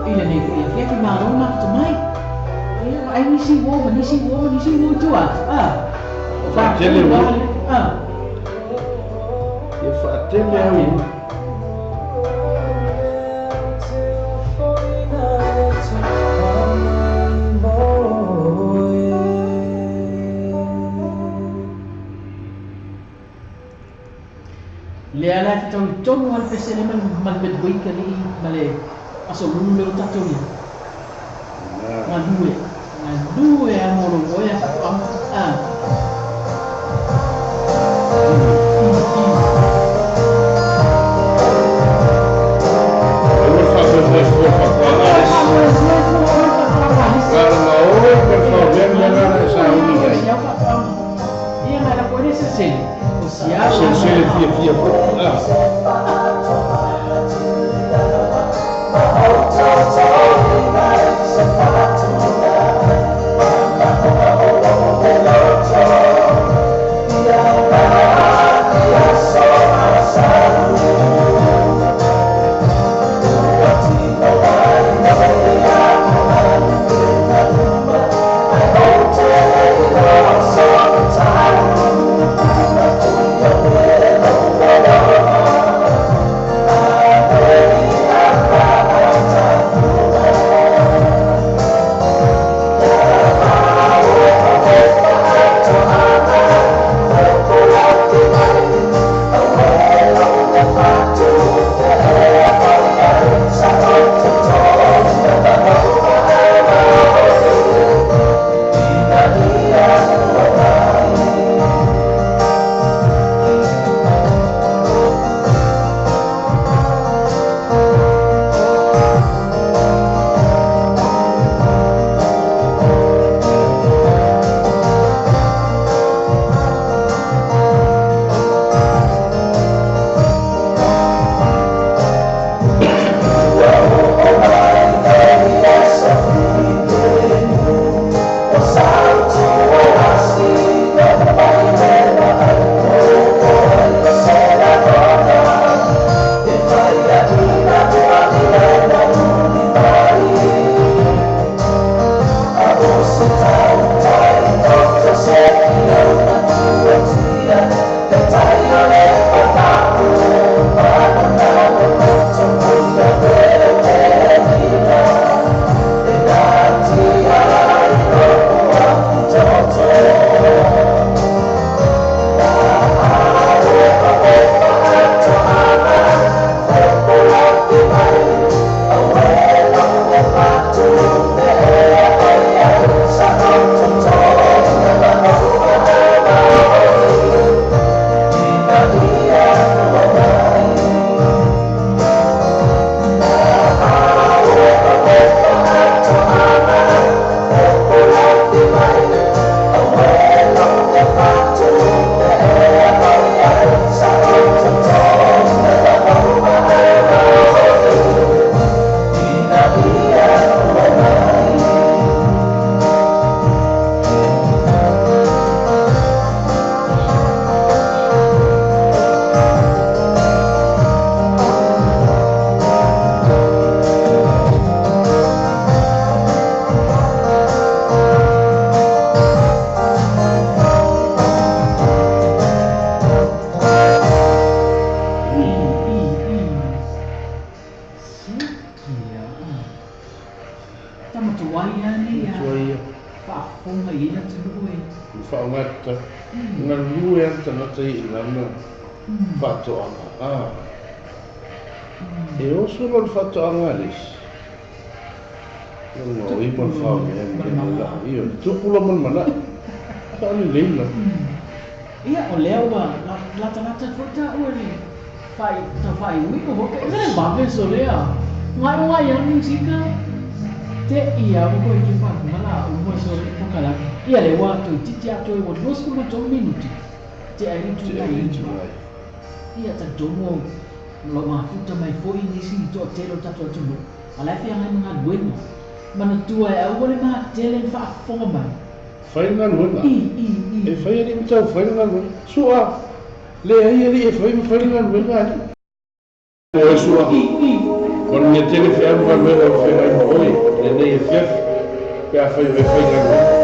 i lenei foi afiafi, malo le mafuta mai. Ia, vaai nisi uo ma nisi uo ma nisi uo i tua atu. O Faatele faatolu uo. lava lea. Ia faatele au uo. Lea la e fetaui tonu lava le pese lea ma le midweek alii ma le aso lulu lea ua tatou i ai. Galue, galue lava mo lou moe a faatoaga. Aua le faamoemoe fua i le faatoaga a le isi. Na o oe ma le faomea le mea lena e sauni i ai. Selesele fiafia foi. Faaaoga tatau. Galue lava le tagata ia i lana faatoaga. E oso loa le faatoaga a le isi, ia le gaoi ma le faomea ma le mea la. Ioe, tupu loa ma le manao. Saolelei lava. Ia, o lea ua latalata atu foi taua i le tau faaiuiu foi. E le vave sole a. Gaogae lava le musika. Te i lava ua toe faaluga la uma sole kokalame. Ia lea ua toeitiiti lava toe ua 23 minute. Te ai le itula 9. Ia talitonu o lo o mafuta mai foi nisi toatele o le tatou atunuu a la e feagai ma galuega. Manatua e aua le matele le faafofoga mai. Fai le galuega. E fai alii ma taufai le galuega. Sua, leai alii e fai ma fai le galuega alii. Oe Sua, manuia tele feau ma galuega o lo o feagai ma oe i lenei afiafi pe afai o e faigaluega.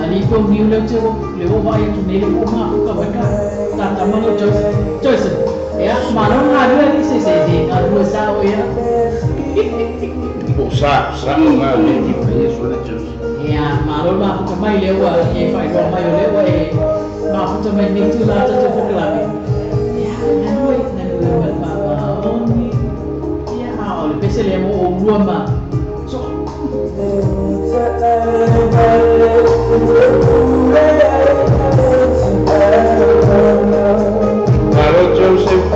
Alii po niu lea ou te lea ua vaai atu nei lea ua mafuta mai ka ta tama lea o Joseph. Joseph, ia, malo le galue alii se se se galue sao ia. Po o sa, sa o galue ki mai e sole Joseph. Ia, malo le mafuta mai lea ua e faailoa mai o lea ua e mafuta mai nei tula tatou polokalame. Ia, galue, galue ma le faamaoni. Ia, a o le pese lea mo oulua ma Soa. Malo Joseph.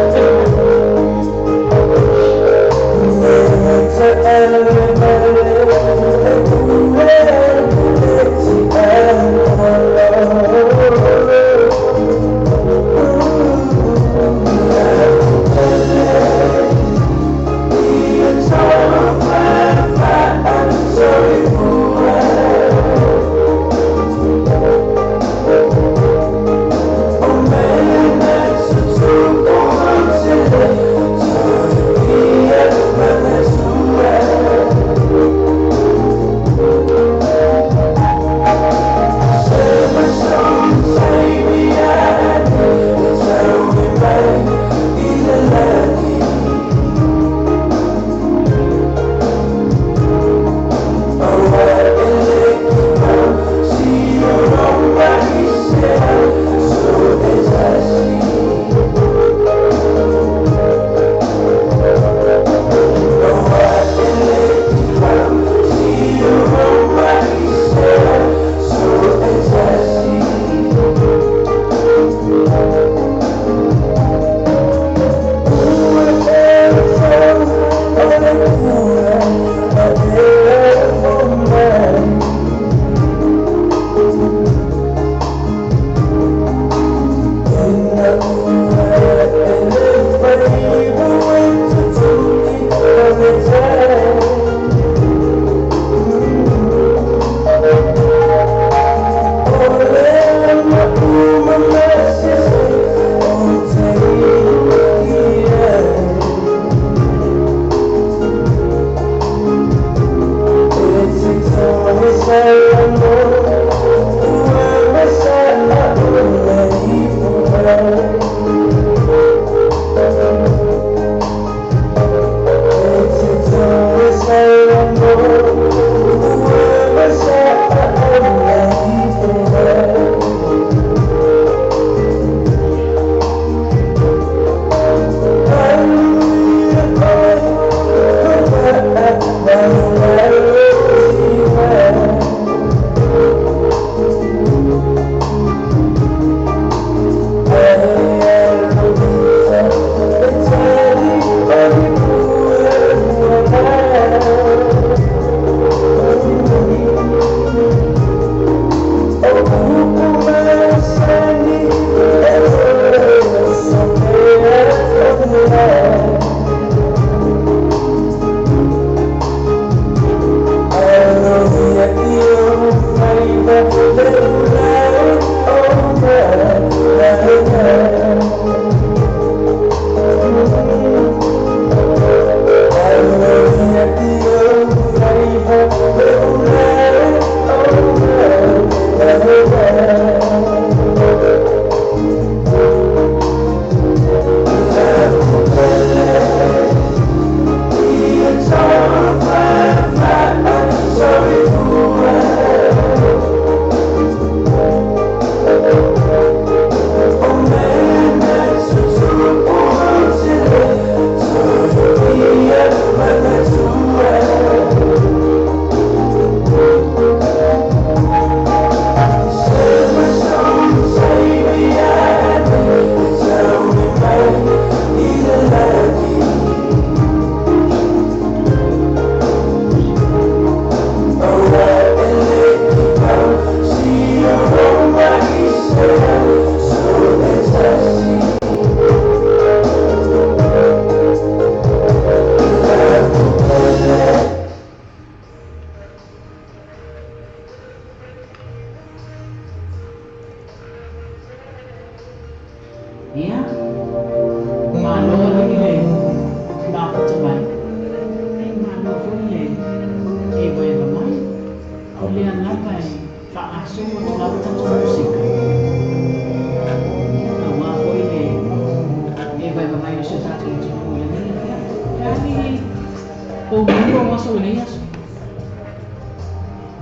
aso ua lava tatou musika. Aua foi le e vaivavai o si o tatou atunuu i lenei afiafi. Le a ni poumua o aso i lenei aso?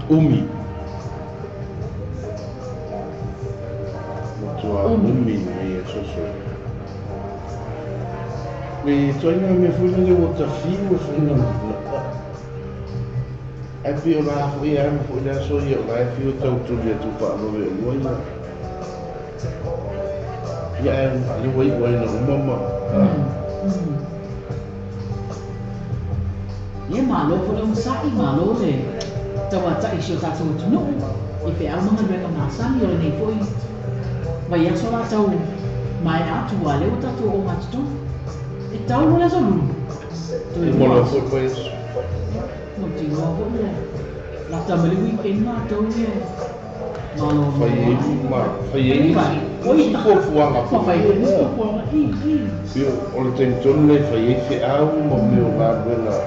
Umi. Matua umi lenei aso so. Le ituaiga mea foi lele ua tafiu e faiga ae pei o la foi e alu foi le aso ia o la e fiu e tau tuli atu faavave olua ia. Ia ae le ua iu ai na uma ma. Ia malo foi le onosai, malo le tauata'i i si o tatou atunuu i feau ma galuega masani o lenei foi vaiaso o le a tau maea atu, aua o lea ua tatou ogatotonu. E tau loa le aso Lua, toe Uma lua loa aso. foi le vaiaso. Ia, mautinoa foi ua lata mai le weekend matou ia e malolo Fai ai ai. ma fai ai Fai nisi ai nisi fuafuaga ma foi fai ai nisi ia. fuafuaga. I, i. Pei o le taimi tonu lea e fai ai feau ma mea o galuega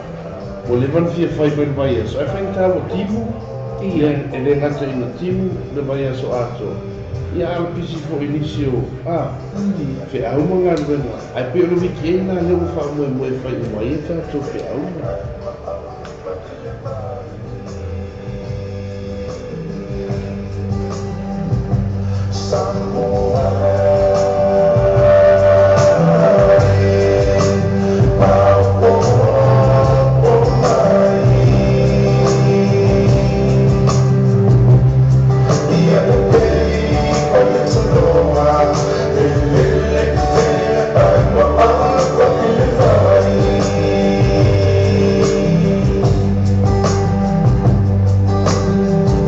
ua leva ona fia fai mai le vaiaso, ae faigata ua timu, ia Ia. e le gata ina timu le vaiaso atoa, ia a o le pisi foi i nisi o feau ma galuega. Ae pei o le weekend lena lea ua faamoemoe e fai uma ai a tatou feau ma.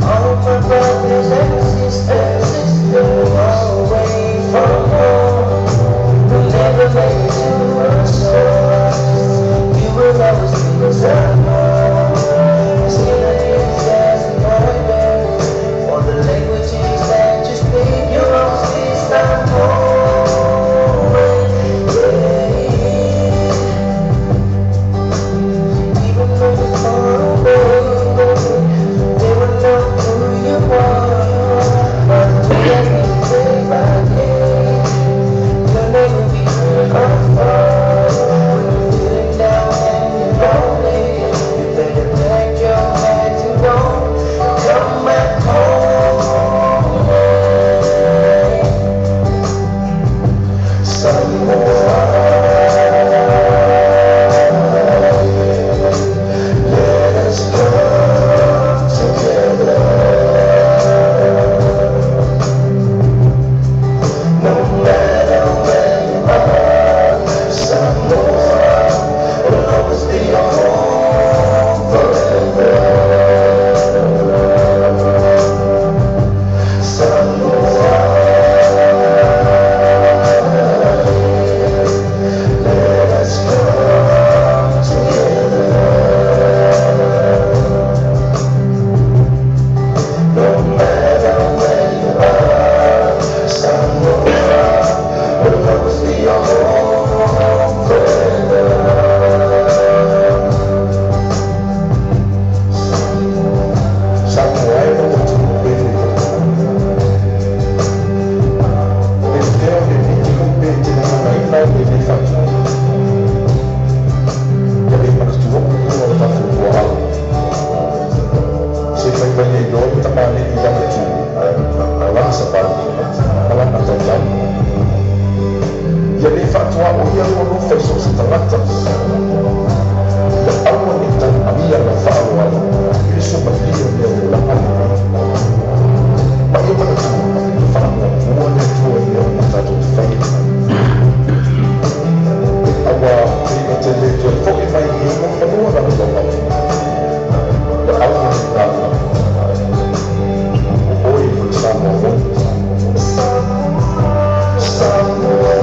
All my brothers and sisters, away from home, will never make it to our shores. You will always be someone. As as the all the languages that you speak, you'll always be someone. Yeah. Even though you're far away, they will know who you are. By the way that you play my game, your name will be heard afar. When you're feeling down and you're lonely, you better pack your bags and go. Come back home. Let us come together. No matter where you are, Samoa will always be your home forever. Samoa, let us come together. No matter where you are, Samoa will always be your home forever. Samoa e o atunuu pele i le O le fea o le miti o pe te gaganaina ai lenei faatuaga. Ia le manatua upu o le tatou tuaau. Se fai mai ai loa le tamalii i lana tu, o lana savali, ma lana tautala. Ia le faatuaoia lou alofa i so o se tagata. Ia aua ne i taumia lau faaaloalo i le suamalie o mea o le olaga lenei. Ma ia manatua, e faamuamua le Atua i mea uma tatou te faia. Auā pe e te lē toe fo'i mai i ona fanua lalolalo, ia aua ne i galo, o oe o le Samoa moni. Samoa,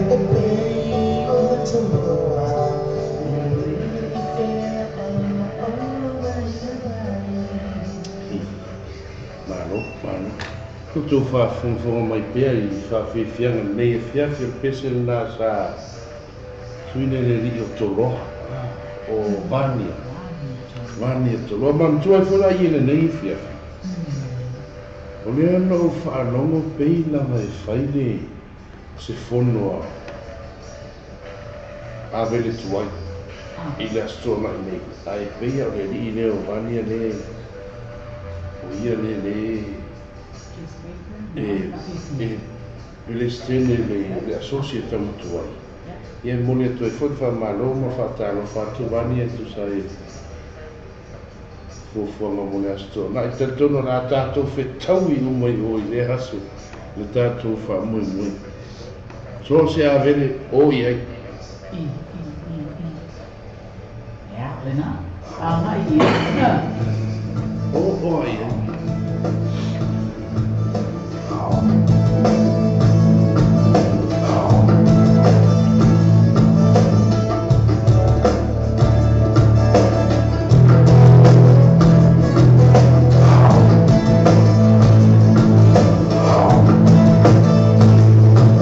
E pei o le Toloa. Malo, malo. Outou faafogafoga mai pea i faafiafiaga i lenei afiafi, o le pese lena sa suina i le alii o Toloa, o Vania, Vania Toloa. Manatua ai foi la ia i lenei afiafi, o lea na ou faalogo pei lava e fai le se fono a Avele Tuai i le Aso Toonai nei, ae pei lava o le alii lea o Vania lea o ia lea lea e e Peresetene le le Asosi e Taumatua ai. Ia e momoli atu ai foi le faamalo ma faatalofa atu Vania e tusa ai fuafuaga mo le Aso Toonai. E talitonu o le a tatou fetaui uma i o i lea aso le tatou faamoemoe. So o se avele o i ai. I, i, i, i. Ia, lena. Agai i ai. O, o ai ai.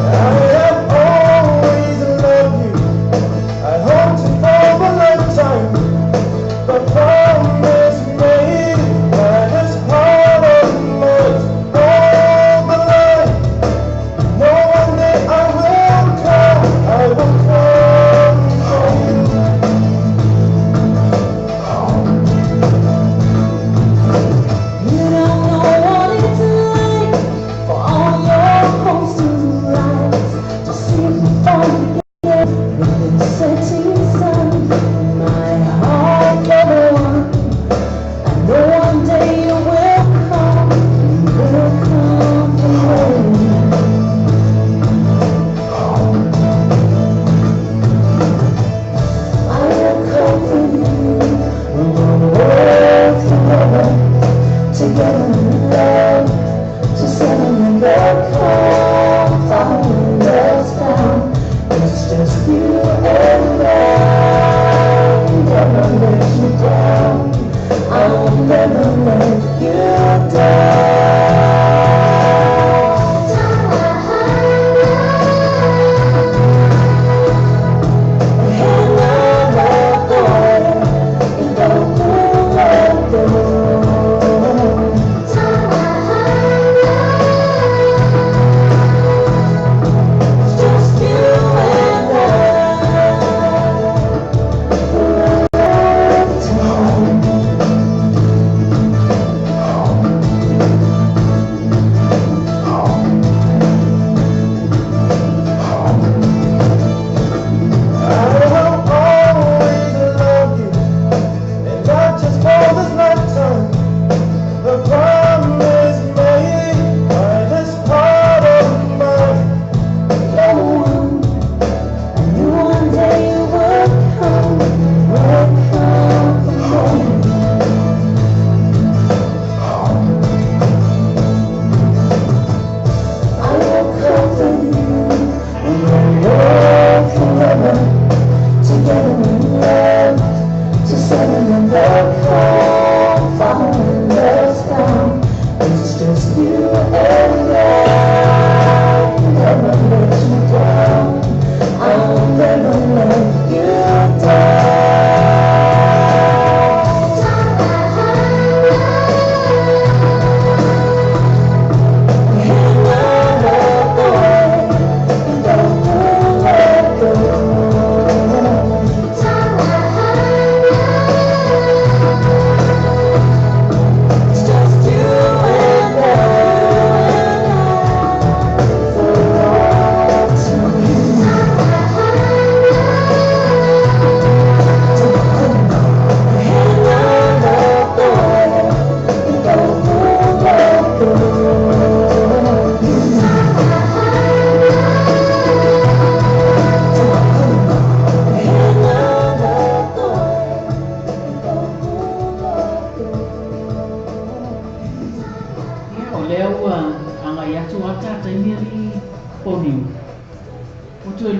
I have always loved you. I hoped for a lifetime. The promise made by this heart of mine. Hold the line.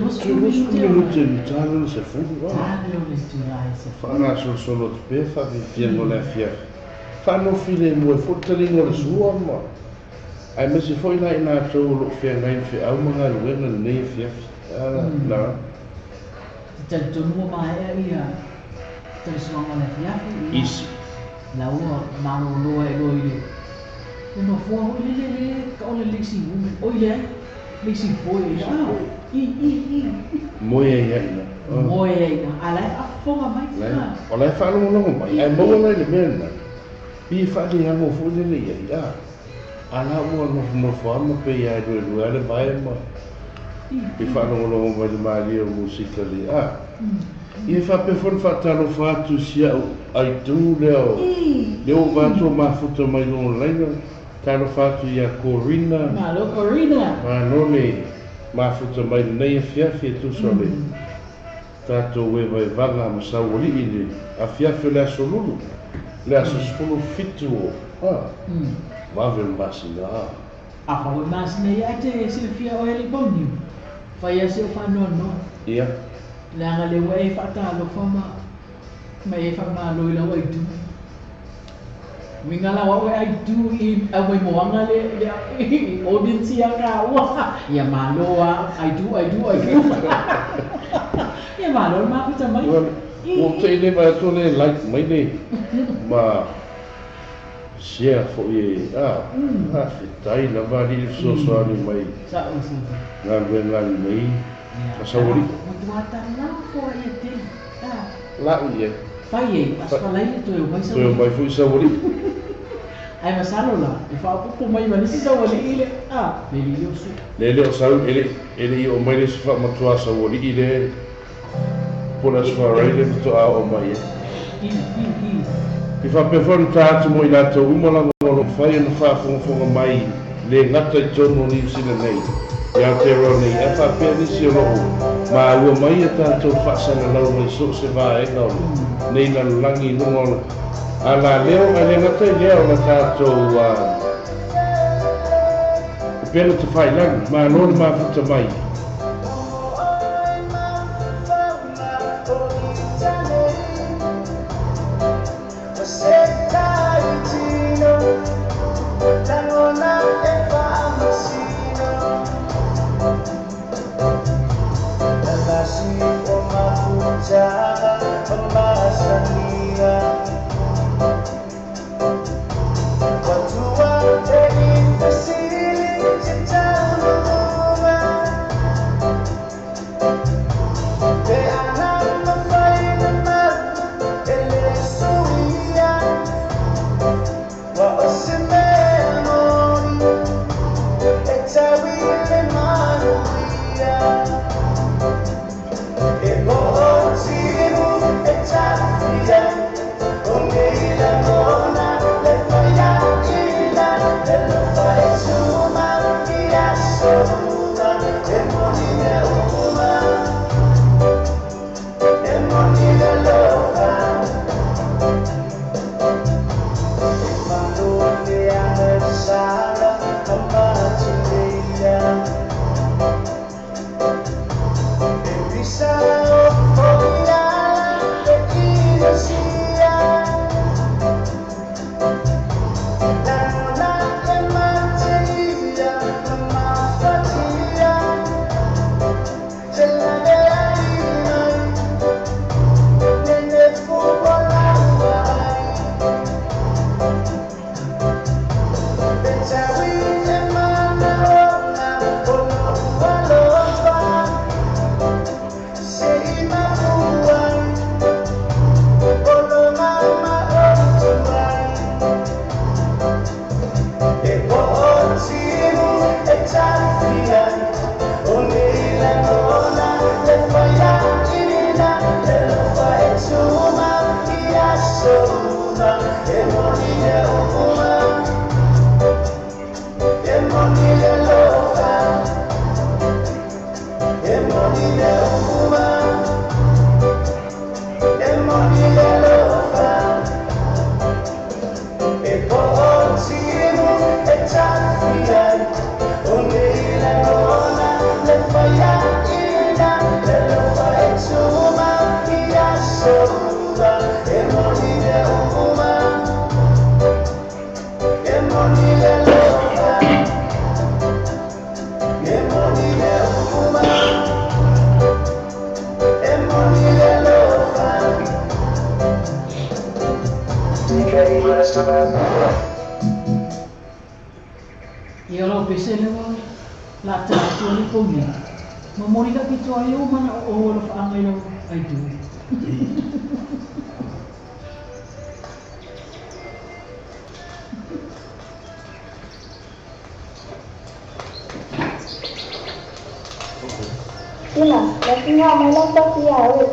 20 20 minute minute i ta lona 10, Ta lona le itulā e 10. Faagasolosolo atu pea faafiafiaga o le afiafi. Faanofilemu ai foi le taliga o le sua ma aemaise foi la i latou o lo o feagai ma feau ma galuega i lenei afiafi. Na. Te talitonu ua maea ia talisuaga o le afiafi, ia. Isi. La ua malolo ai loa i le le nofoa foi lele le ka o le lazy woman, oi leai, lazy boy, ah, i, i, i. Moe ai ia ina. Moe ai ina, a la e faafofoga mai. La, o la e faalogologo mai, ae maua la i le mea lena, pei e faaleago foi lele i ai, a, a la ua nofonofo lava ma pei lava e luelue lava le vae ma pei faalogologo mai i le malie o le musika le, a. Ia e faapea foi ona faatalofa atu i si au aitu lea o lea ua vaai atu ua mafuta mai luga o le laina, talofa atu ia Corina. Malo Corina! Malo le mafuta mai lenei afiafi e tusa o le tatou evaevaga ma saualii i le afiafi o le aso Lulu, le aso 17 o vave o le masina. A fau e masina ia e te silafia oe alii Pauniu, fai lava si ou faanoanoa. Ia. Leaga lea ua e faatalofa ma ma e faamalo i lau aitu. Uiga la o au e aitu i aumai moaga le le audience ia taua. Ia malo a I do I do I do. Ia malo le mafuta mai. Ua ou te i le vaai atu o lea e like mai le ma share foi e a faafetai lava alii le fesoasoani mai galuega a lenei Masaualii. Matua talafo a ia tele a. Lau i ai. Fai ai aso falaile toe omai Toe omai foi Saualii. Ae masalo la e faaopoopo mai ma nisi Saualii le a le alii le o sue. Le le o sau e le e le i oo mai le isi faamatua Saualii le po o le aso Faraile faatoa oo mai ai. I i i. I faapea foi ona ta atu mo i latou uma lava o lo o mafai ona faafogafoga mai le gata i totonu o Niu Sila nei, i Aotearoa nei, ae faapea nisi o lo o maua mai a tatou faasalalau mai so o se vaega o lenei lalolagi i luga o le alaleo, ae le gata i lea o la tatou upega tafailagi. Malo le mafuta mai. Ia o lau pese lea ua la a tala atu ai le pogi, momoli lau pito ai ou manao o ou alofaaga i lau aitu. Tina, na fia mai lau tafi ia oe.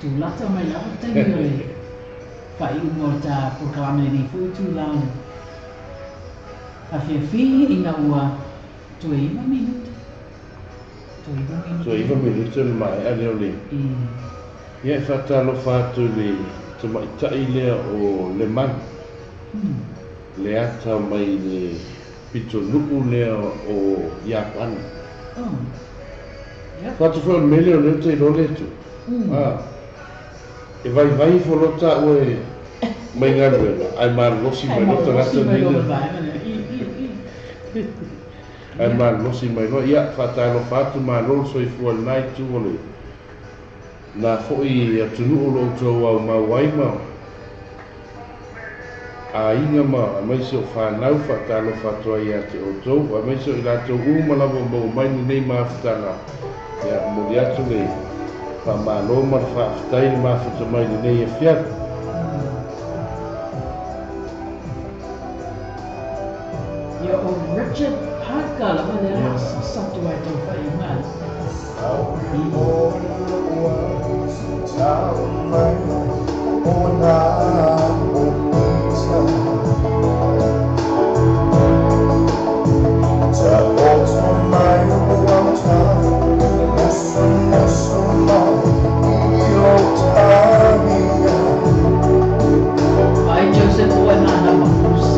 Tulata mai lava le taimi o le faaiuga o le ta polokalame i lenei foi itula o le afiafi ina ua toe 9 minute. Toe 9 minute. Toe 9 minute ona maea lea o le. Ia e faatalofa atu i le tamaitai lea o Lemanu. Leata mai le pitonuu lea o Iapani. Fatu foi o le mea lea o lea ou te iloa le itu. E vaivai ifo loa taua e mai galuega ae malolosi mai loa tagata nei na. Ae malolosi mai loa. Ia, faatalofa atu, malo le soifua i lena itu o le na foi atunuu o lo o outou aumau ai ma aiga ma aemaise o fanau, faatalofa atu ai ia te outou, aemaise o i latou uma lava ua maua mai lenei mafutaga. Ia, momoli atu le faamalo ma le faafetai le mafuta mai i lenei afiafi. Ia, o Richard Parker lava lea o le a sasatu ai tau faaiuga. Ai Joseph oe manama.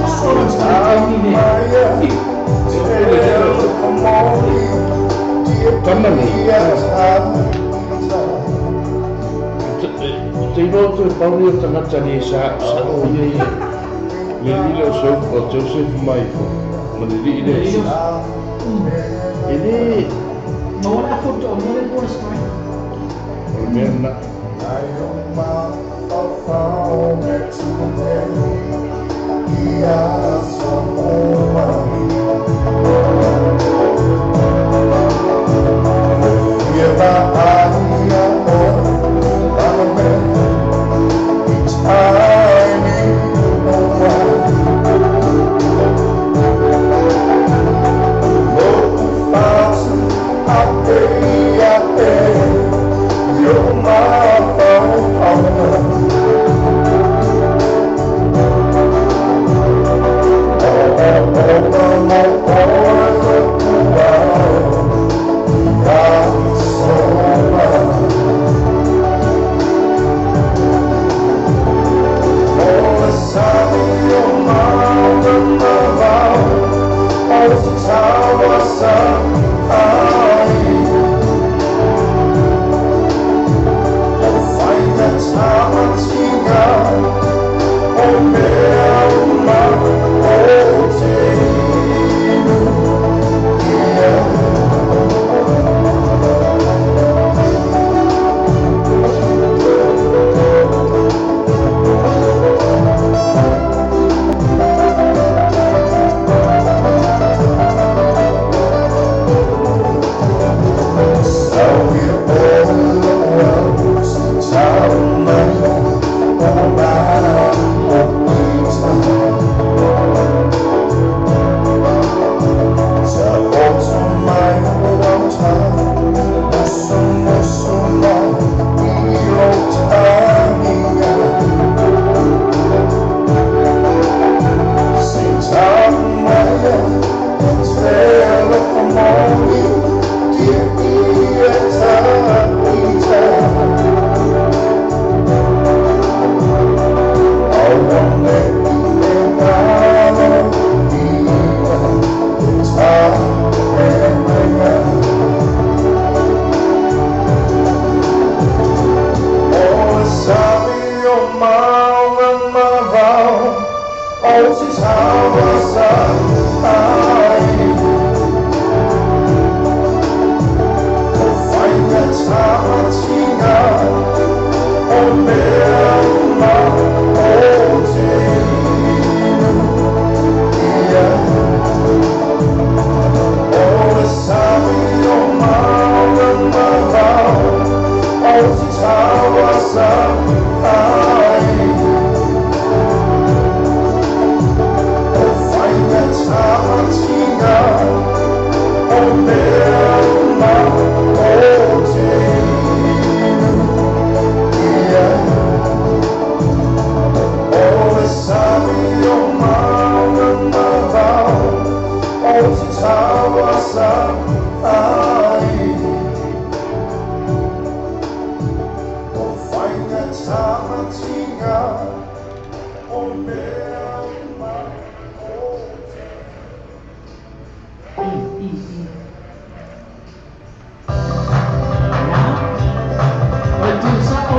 Sao le taimi nei. Tama nei. Ou te iloa toe pau ia o tagata le sa'osa'o ia ia le alii lea o Joseph mai ma le alii lea Iesu. E le. Maua le afoto o le Border Strike. O le mea lena.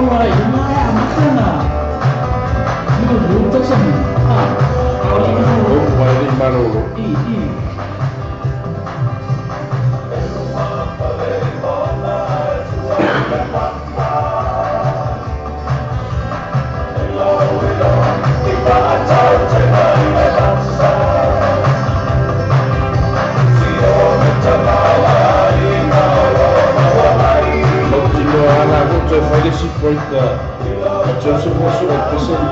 Olo ai luga ae amata ona lulu tausaga. A o le i malolo. Ou ai le i malolo. I, i. Mautinoa lava la ua toe fai le isi break a Joseph Russell Epperson.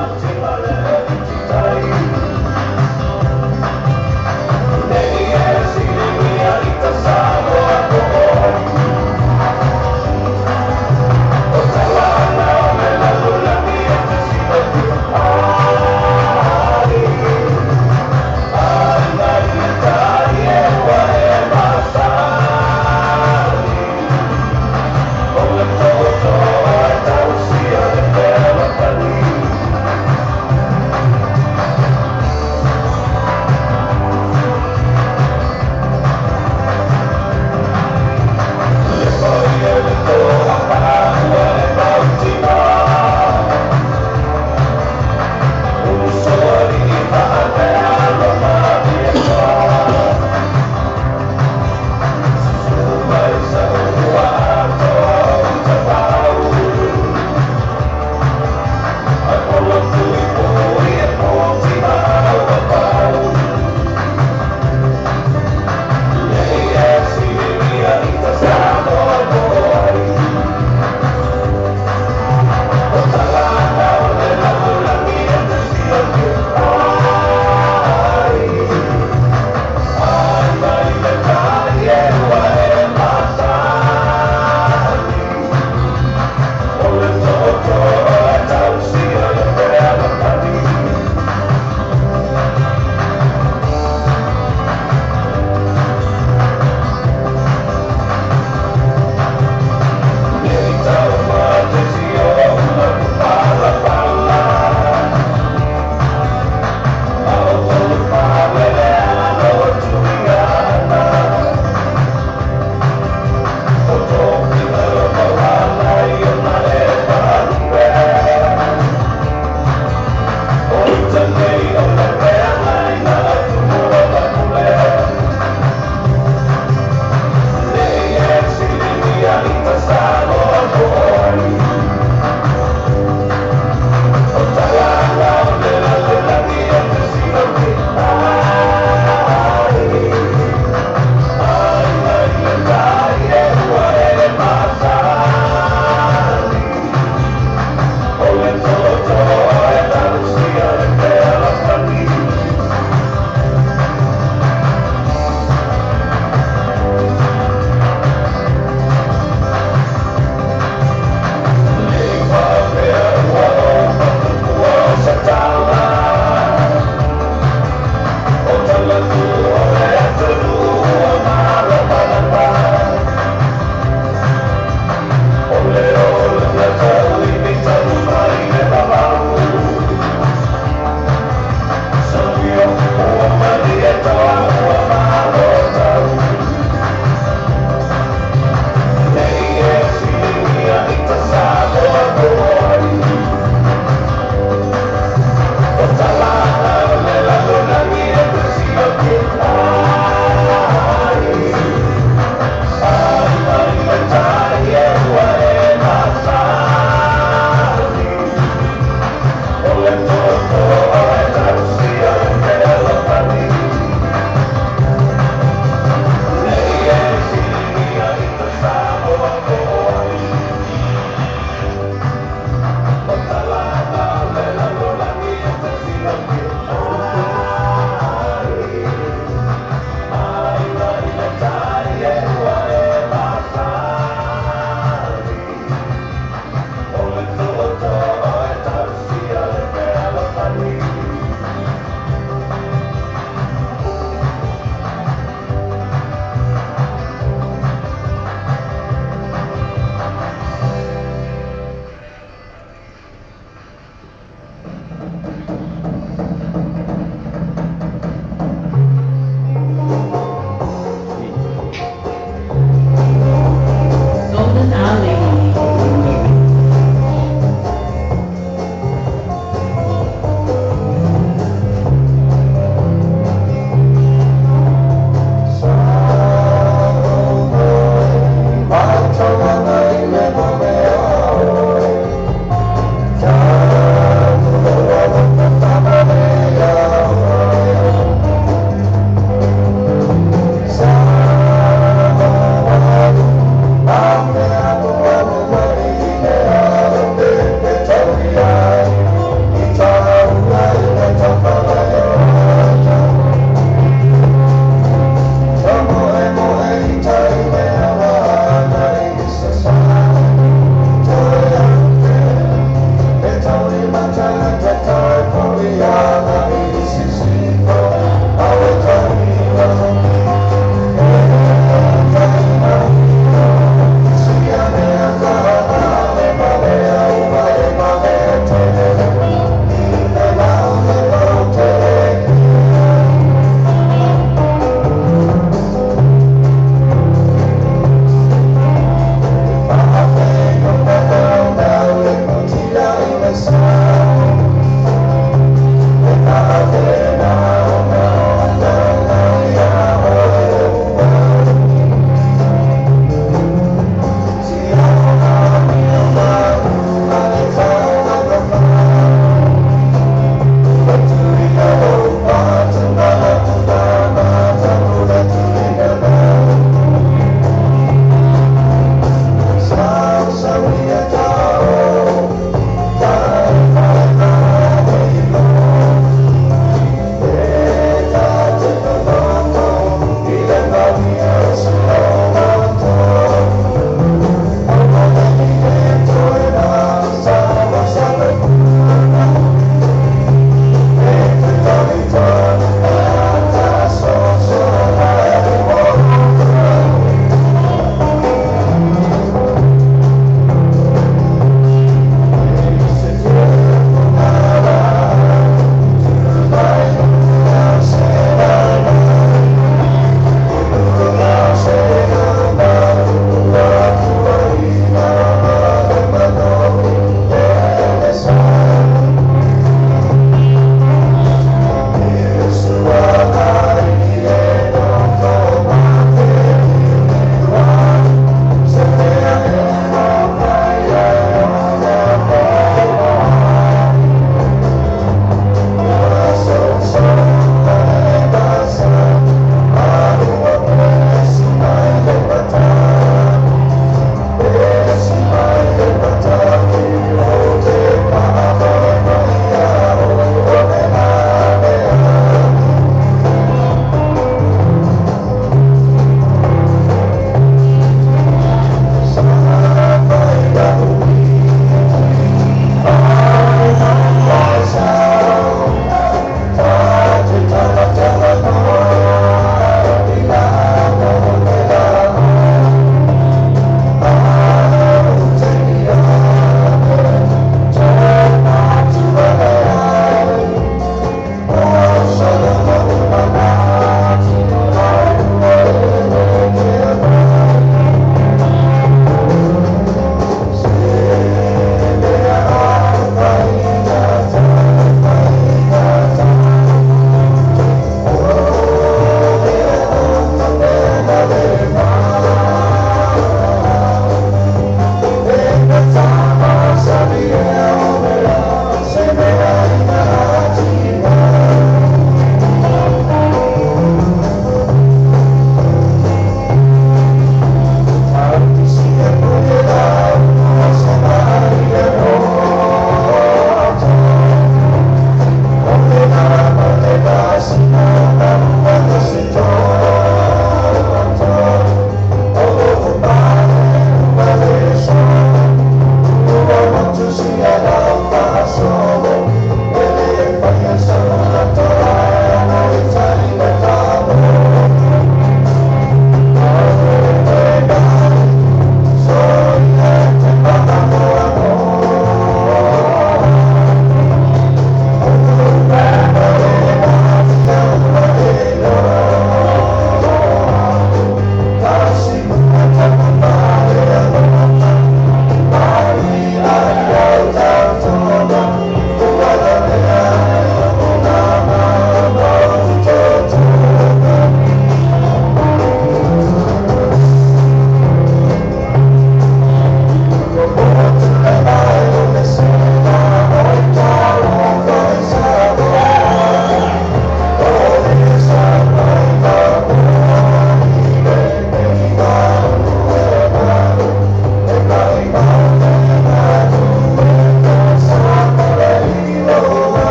Golden Alley.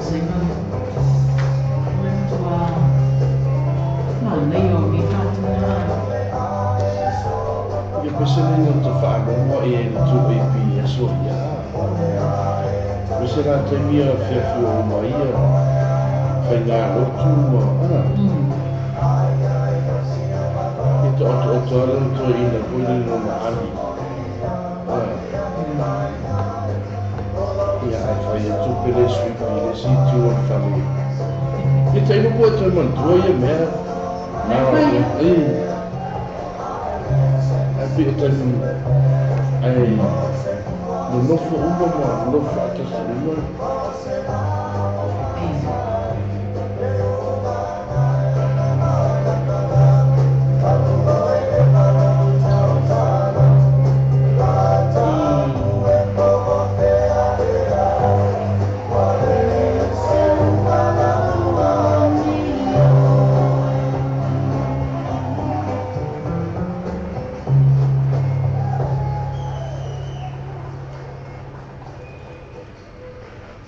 Pesega o le matua manaia o lenei faatuina. Ia pese nei na ta faalogo i ai le 2AP i aso ia. Pese la taimi a fiafi o uma ia faiga lotu ma a. E ta oto oto ala le toeaina foi le lona ali. A. Ia ae fai atu pe le sweep i le isi itu o le fale. Ia tailo po e toe manatua ia mea. Mea fai ia. Ae pei o taimi ae nonofo uma ma nonofo faatasi uma.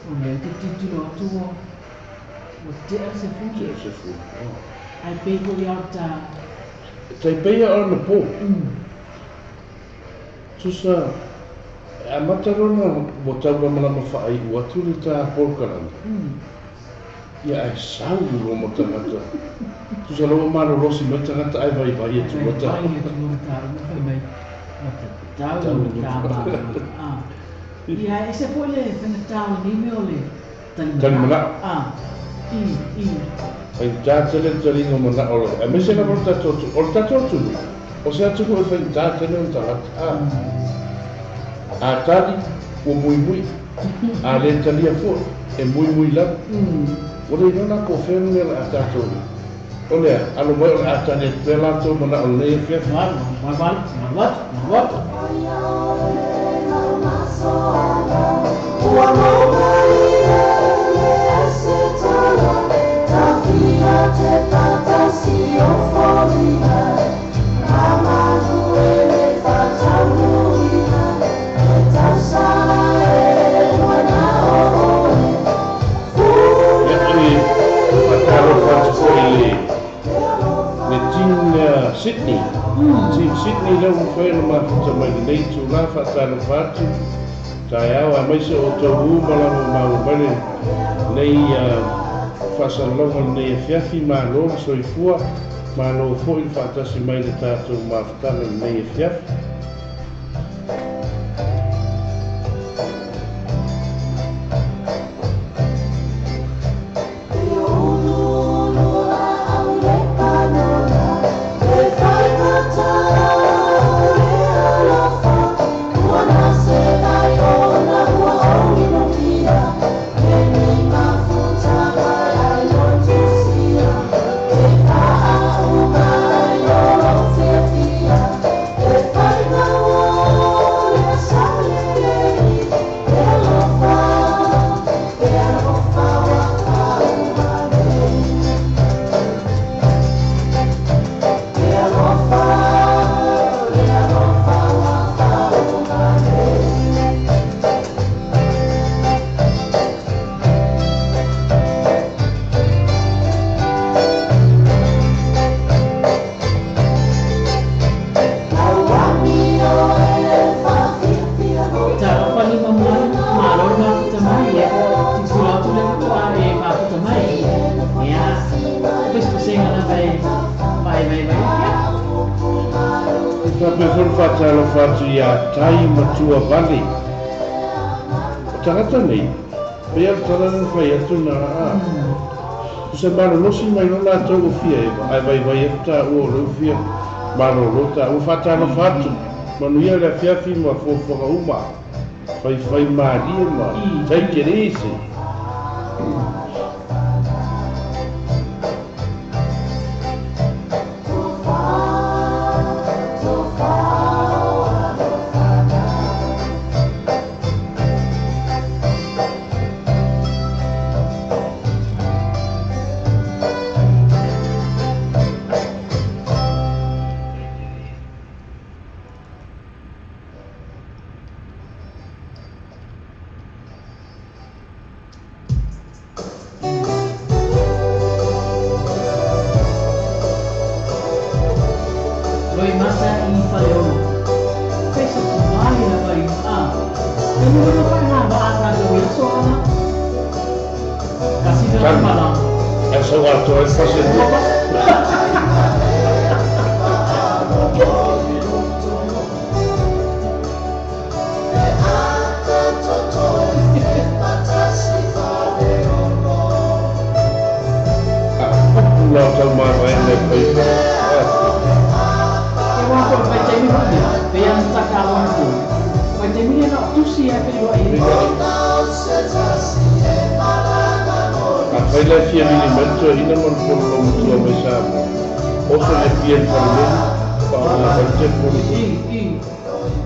O lea ou te tilotilo atu ua ua tea le sefulu. Tea le sefulu. Ae pei foi lava o ta. E tai pei a o na po. Tusa e amata loa ona ua tau lamalama faaiu atu le ta polokalame. Ia ae sau loa ma tagata. Tusa la ua malolosi mai tagata ae vaivai atu loa taua. Vaivai atu loa taua ma fai mai ua tatau ona ta malolo. Ia e ese foi le faigata o lenei mea o le talimanao. Faigata tele le taliga o manao o le aemaise lava o le tatou atunuu. O le tatou atunuu, o se atunuu e faigata tele ona tagata. A tali, ua muimui. A le talia foi, e muimui lava. Ua le iloa la po o fea le mea o le a tatou. O le a? Alo mai o le a tali atu pea latou manao i lenei afiafi. Ia, e faatalofa atu foi i le le team lea Sydney. Team Sydney lea ua mafai ona mafuta mai lenei itula. Faatalofa atu taeao aemaise o outou uma lava ua maua mai lenei faasalalauga lenei afiafi. Malo le soifua, malo foi le faatasi mai i le tatou mafutaga i lenei afiafi. Talofa lima mai, malo le mafuta mai, ia, tilotilo atu lea faatoa e mafuta mai. Ia, o pesepesega lava e vaevaevae ake. E faapea foi le faatalofa atu ia Tai Matua Vale. O tagata nei, pei lava o le tala lea na fai atu na a. Tusa malolosi mai loa latou ua fia eva, ae vaivai atu taua o lea ua fia malolo taua. Faatalofa atu, manuia le afiafi ma fuafuaga uma, faifai malie ma take it easy. taimi lona faigāvaa a tatou i aso ala. Tasi lea o Tali. malao. Ae sau atoa ai le fasi e lua. A o upu la o taumavaega e fai. Ia aua foi le vaitaimi foi lea, pei lava ona tatalo atu, vaitaimi lea na o tusi lava e feiloai ai. Afai la e fia vili mai le toeaina ma le fololaumatua mai Samoa, oso i Apia i le falemeli, faaaoga mai le telefoni I, i.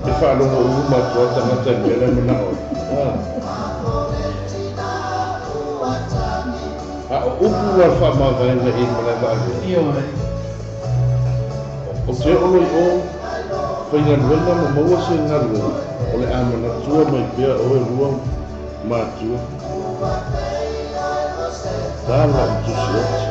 e faalogo uma atu lava tagata i le mea la e manao ai. A o upu la o le faamavaega i le malae vaalele, Ioe. Ou te oo loa i o, faigaluega ma maua se galuega, o le a manatua mai pea oe lua matua. Tala o le tusi oti.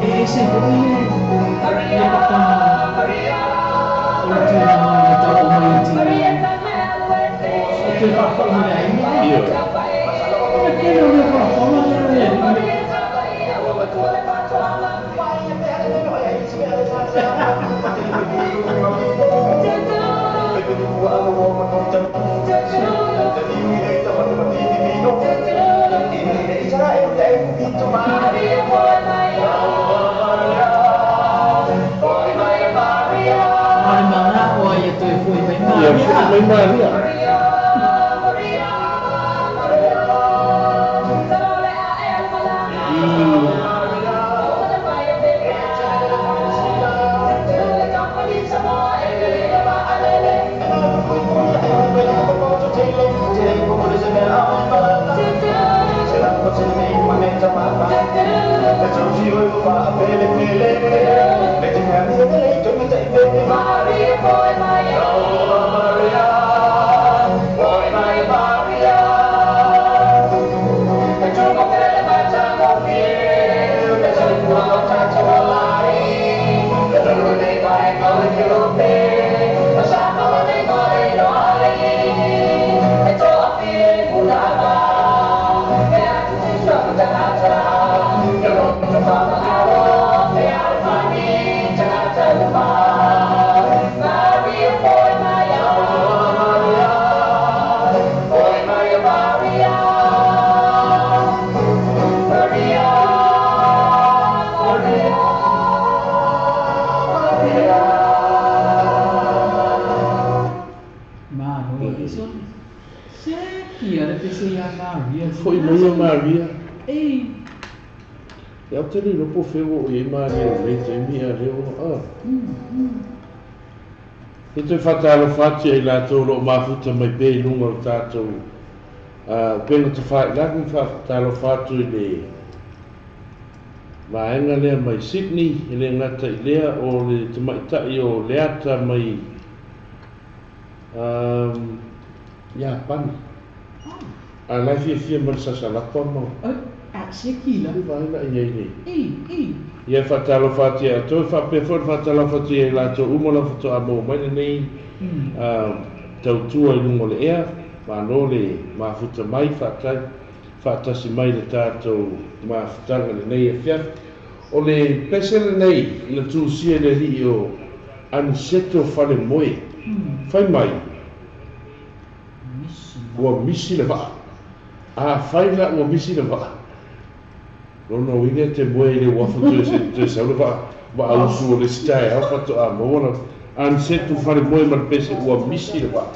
E ese foi le papa o le tulaga o le tau mai o tina e toe faafoi mai le aiga. Ioe. O le tele o mea folafola lea le alii. A o le manao ai e toe foi mai Ia Maria. fo'i mai Maria. Ioe. Malo e so. Se fia le pese ia Maria. Fo'i mai ia Maria. Ei. Ia ou te le iloa po o fea ua oo i ai Maria i lenei taimi a o lea ua a. E toe faatalofa atu ia i latou o lo o mafuta mai pea i luga o le tatou upega tafailagi ma faatalofa atu i le vaega lea mai Sydney, e le gata i lea o le tamaitai o Leata mai Iapani. A la e fiafia ma le sasalapa ma. Oi, a siakila. Le vaai la i ai nei. I, i. Ia, e faatalofa atu ia outou, e faapea foi ona faatalofa atu ia i latou uma lava faatoa maua mai lenei tautua i luga o le ea. Malo le mafuta mai, faafetai faatasi mai i le tatou mafutaga i lenei afiafi. O le pese lenei na tusia e le alii o Aniseto Falemoe, fai mai, Ua misi le vaa. Afai la ua misi le vaa, lona uiga e te moe i le uafu toe sau le vaa, vaa usu o le isi taeao faatoa maua lau Aniseto Falemoe ma le pese ua misi le vaa.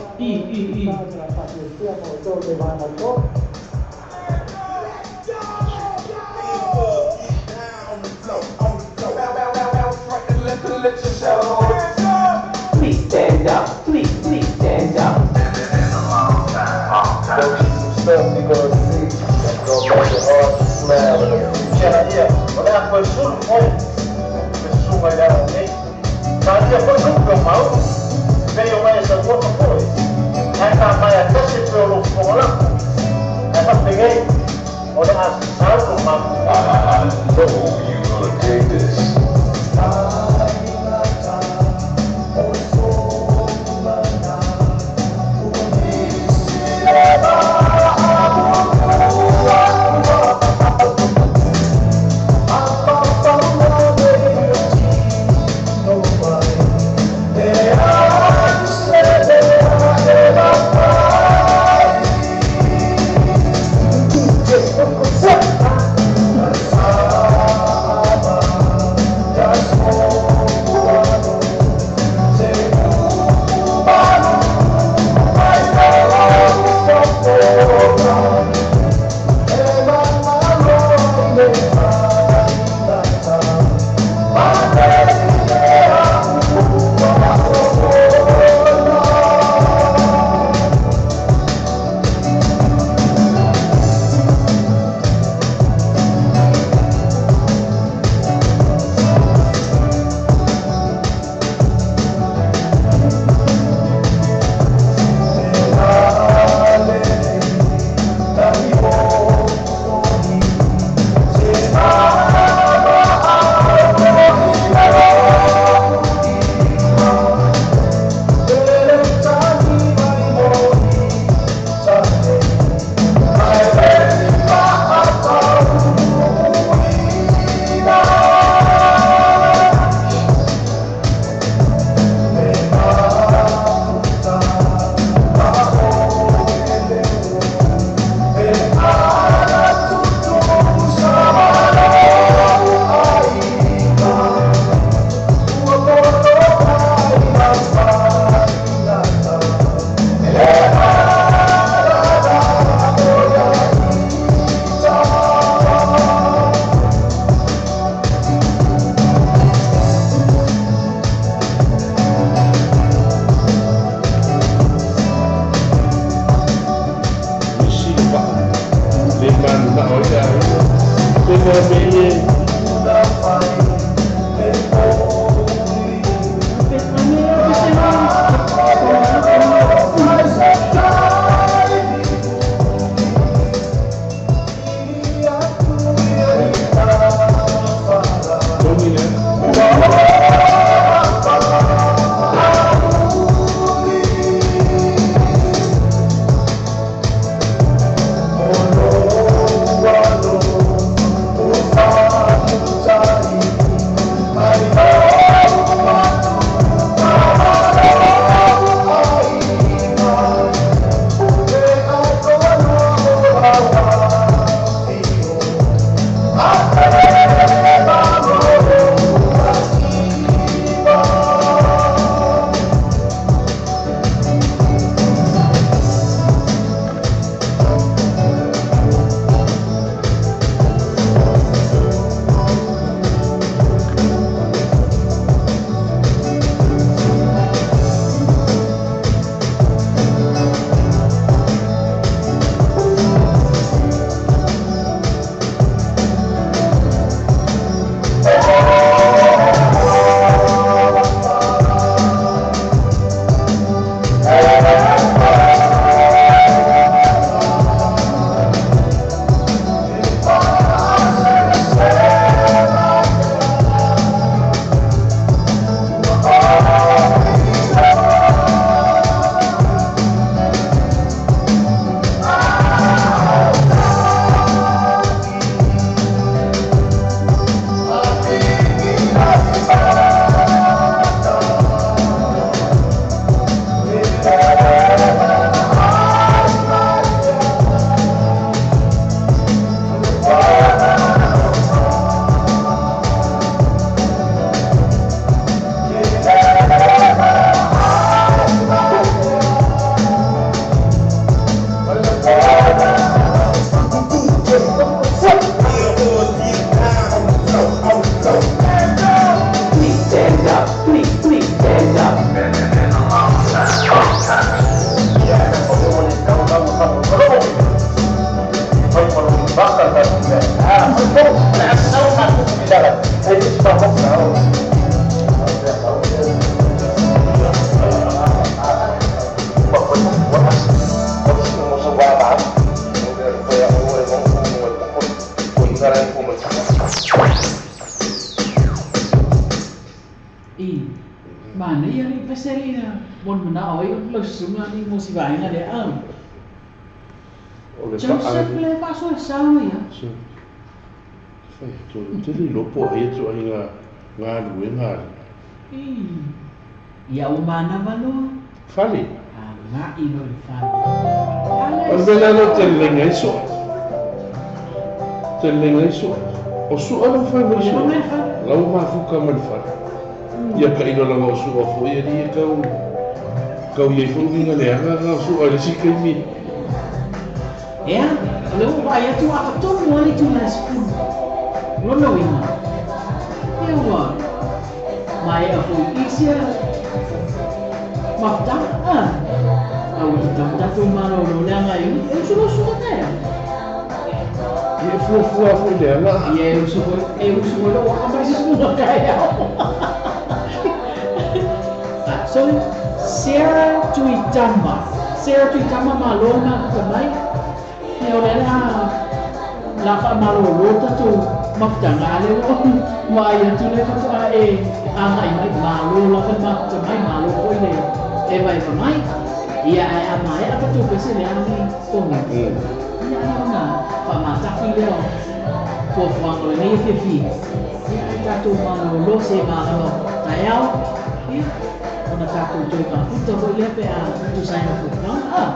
Misi le vaa, le mananao ai le aiga, pe mea mea ia e. Togi lea. I manaia le pese lea mo le manao ai o lau susuga alii mo si vaega lea a. O le Joseph faa le faasoasoa ia. So, fai atu, ou te le iloa po o ai ituaiga galuega a alii. I ia ua manava loa. Fale. Agai loa i le fale. O le mea la lea ou te lelei ai sua. Ou te lelei ai sua. O sua la ua fai mai sua. La ua mafuta mai le fale. Ia tailo lava o sua foi alii e tau tau i ai foi uiga leaga na o sua i le isi taimi. Ea, o lea ua vaai atu ua afa tonu lava le itula e 10. O lona uiga, ia ua maea foi i sia mafutaga, a? A ua tatau ona tatou malolo leaga e usu loa suka taeao. Ia e fuafua lava foi i le ala. Ia e usu foi, e usu foi lou aka mai se suka taeao. Sorry, Sarah Tuitama. Sarah Tuitama malo le mafuta mai. Ia o lea la la faamalolo tatou mafutaga a lea ua vaai atu lea faatoa e agai mai malo lava le mafuta mai malo foi le evaeva mai. Ia ae a maea tatou pese lea ali Togi. Ia ana ona faamatafi lea o fuafuaga o lenei afiafi. Ia ae tatou malolo se malama taeao. Ia ona tatou toe mafuta foi lea pe a tusa ai ma fuafuaga. Ah.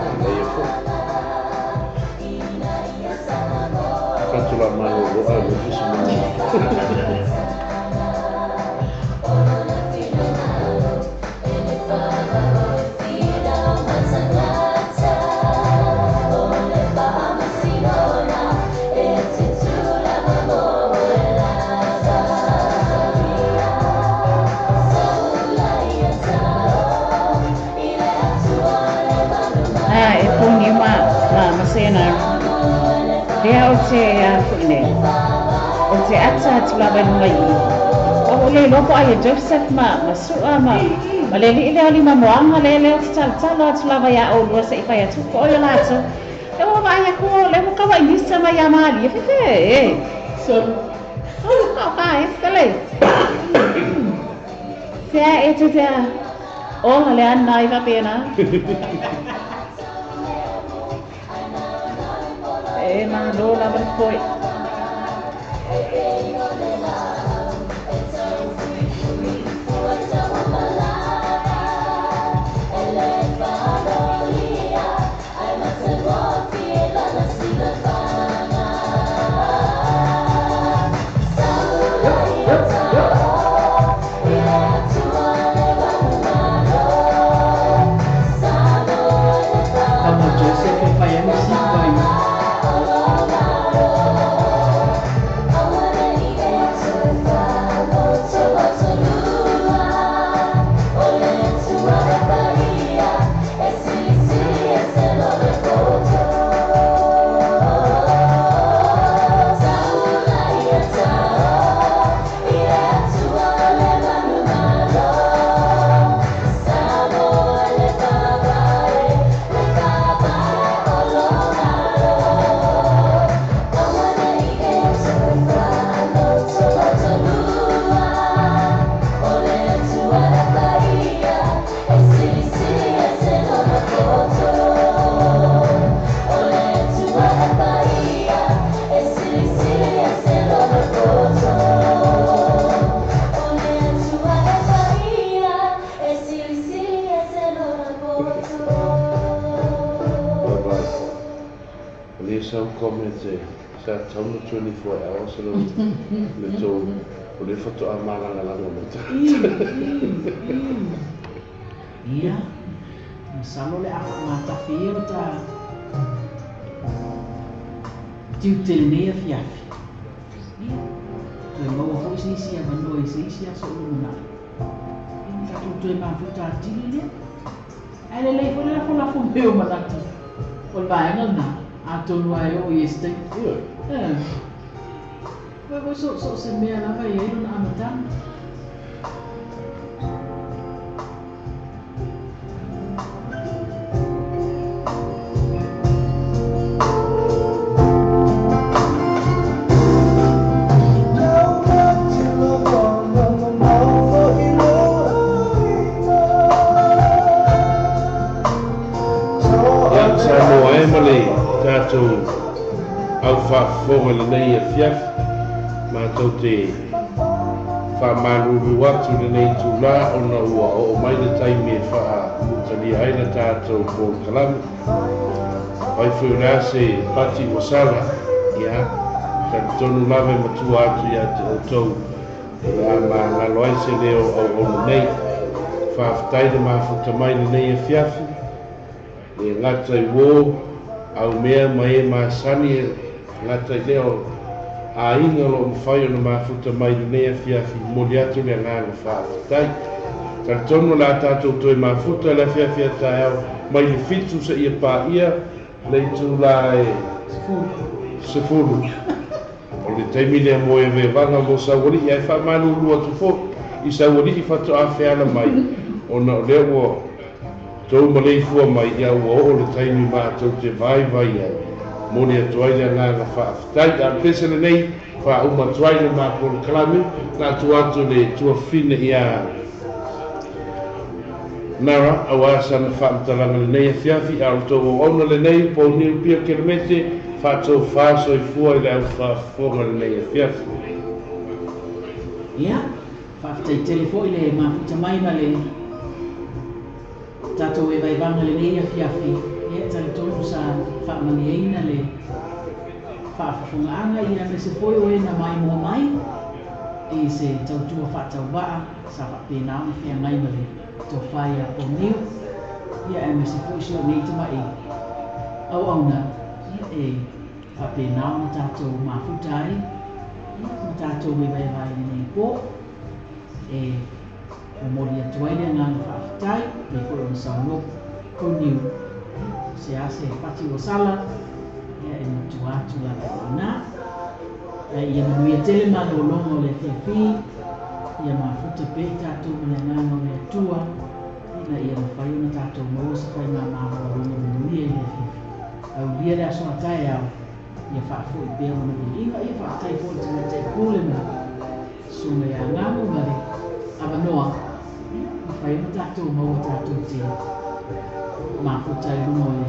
Manaia foi. Tatou la malolo a loto se manawa. Ā, e poni ma, ma, ma sena, lea o te, a foi nei, o te ata atu lava i luga i i. A ua le iloa po o ai e Joseph ma, ma Su'a ma, ma le alii lea o Limamoaga lea, lea ou te talotalo atu lava iā ʻolua se i fai atu po ʻoe o latou. Lea ua vaai aku o lea ua kauaʻi mai iā Malie fefe, e. Oh, ka e, pele. Sea e te te a. Oh, le ana i faapena. E malo lava le foe. Tama Joseph e fai ai sipa i. Bye bye. O lea sau comment e sa tatau ona 24 hours le le tou o lea faatoa malagalaga mai tagata. Ia, masalo o le a faamatafi ia lo ta tiute i lenei afiafi. Ia, toe maua foi se isi avanoa i se isi aso o lumanai. Ia, ona tatou toe mafuta atili lea. Ae lelei foi le lafolafo mai o manatu o le vaega lena. Atonu lava e oo i ai se taimi. Ioe. Ioe. Ua so o se mea lava e i ai lona amataga. Ia, Samoa e ma le tatou au faafofoga i lenei afiafi, matou te faamalulu atu i lenei itulā ona ua oo mai le taimi e faamutalia ai le tatou polokalame. Afai foi o le a se pati ua sala, ia, talitonu lava e matua atu ia te outou o le a magalo ai se leo o auauna nei. Faafetai le mafuta mai i lenei afiafi. E gata i uō, aumea ma e masani e gata i lea o aiga o lo o mafai ona mafuta mai i lenei afiafi, momoli atu le agaga faafetai. Talitonu o le a tatou toe mafuta i le afiafi a taeao mai le 7 seia paia le itula e 10. O le taimi lea mo evaevaga mo Saualii ae faamalulu atu foi i Saualii faatoa feala mai ona o lea ua tou maleifua mai ia ua oo le taimi matou te vaivai ai. Momoli atu ai le agaga faafetai. A o le pese lenei, faauma atu ai le ma polokalame, na atu atu le tuafafine ia Nara aua sana faamatalaga lenei afiafi, a o le tou auauna lenei, Paul Pio Kelemete, faatofa soifua i le au faafofoga lenei afiafi. Ia, faafetai tele foi le mafuta mai ma le tatou evaevaga lenei afiafi. Ia, e talitonu sa faamalieina le faafofogaaga ia aemaise foi o e na maimoa mai i se tautua faatauvaa sa faapena ona feagai ma le tofa ia Poniu, ia aemaise foi si ou nei tamai auauna, ia e faapena ona tatou mafuta ai, ia ma tatou evaevae i lenei po. E momoli atu ai le agaga faafetai, pei foi ona saunoa Poniu, se a se pati ua sala, ia e matua atu lava i ina. Ae ia manuia tele malologa o le afiafi, ia mafuta pea i tatou ma le agaga o le Atua, ina ia mafai ona tatou maua se faigamalo aloga manuia i le afiafi. Aulia le aso a taeao, ia faafoi pea ona viiga, ia faafetai foi i le tamaitai pule ma le susuga ia Gago ma le avanoa, ia mafai ona tatou maua tatou te mafuta i luga o le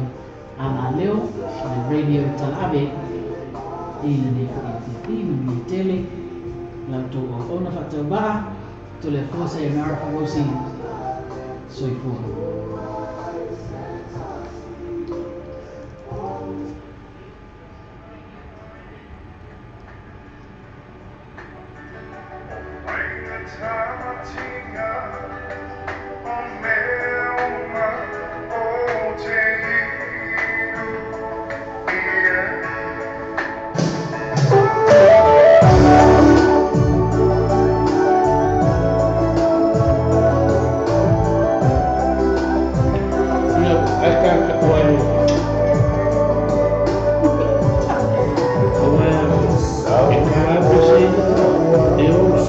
alaleo o le radio talaave i lenei foi afiafi. Manuia tele la outou auauna faatauvaa, toleafoa sayonara fauausi soifua. Ia, ae tatou ai aua e ka se e ola.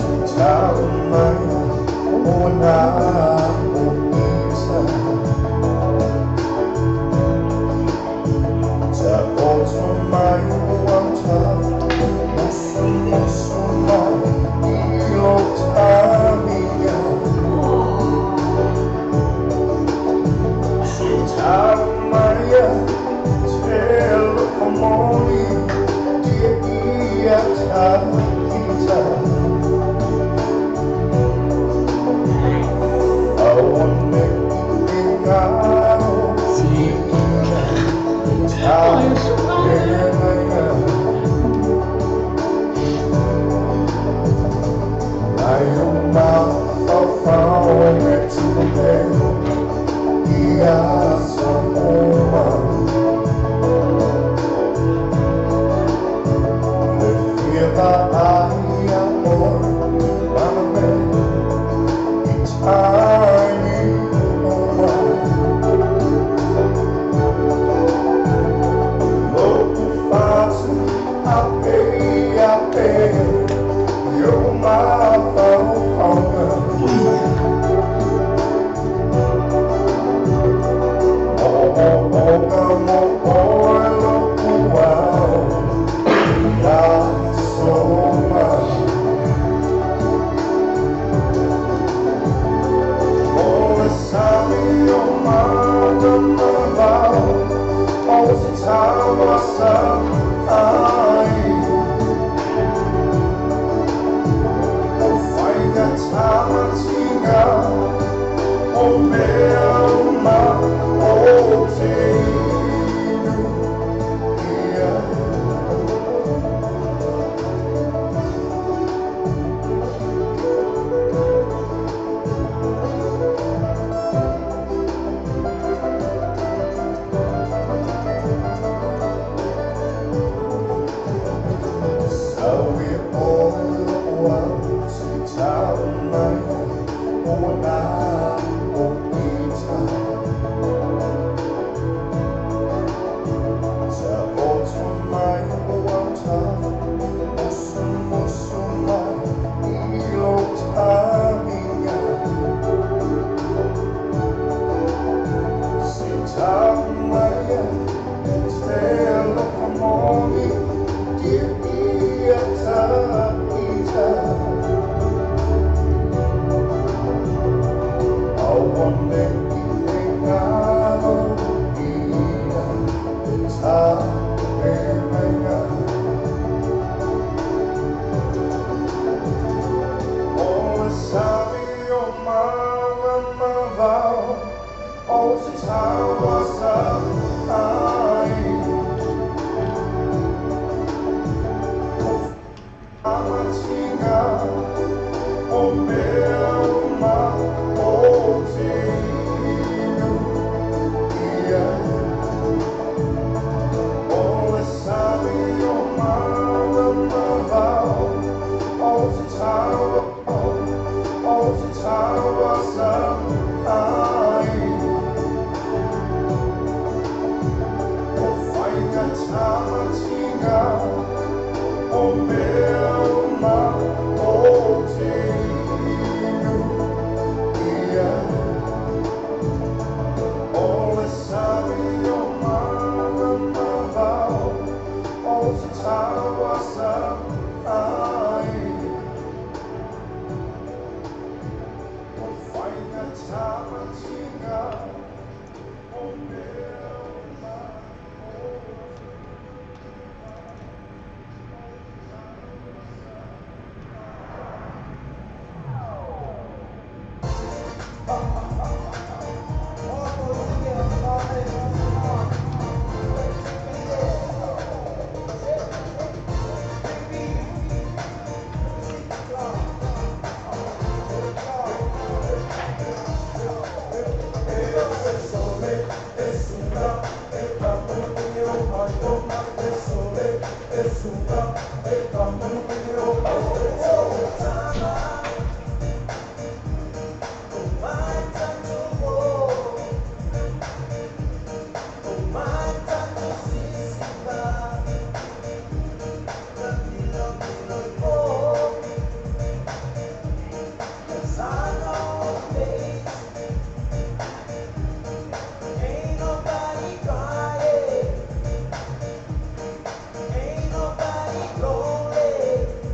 Ain't nobody lonely.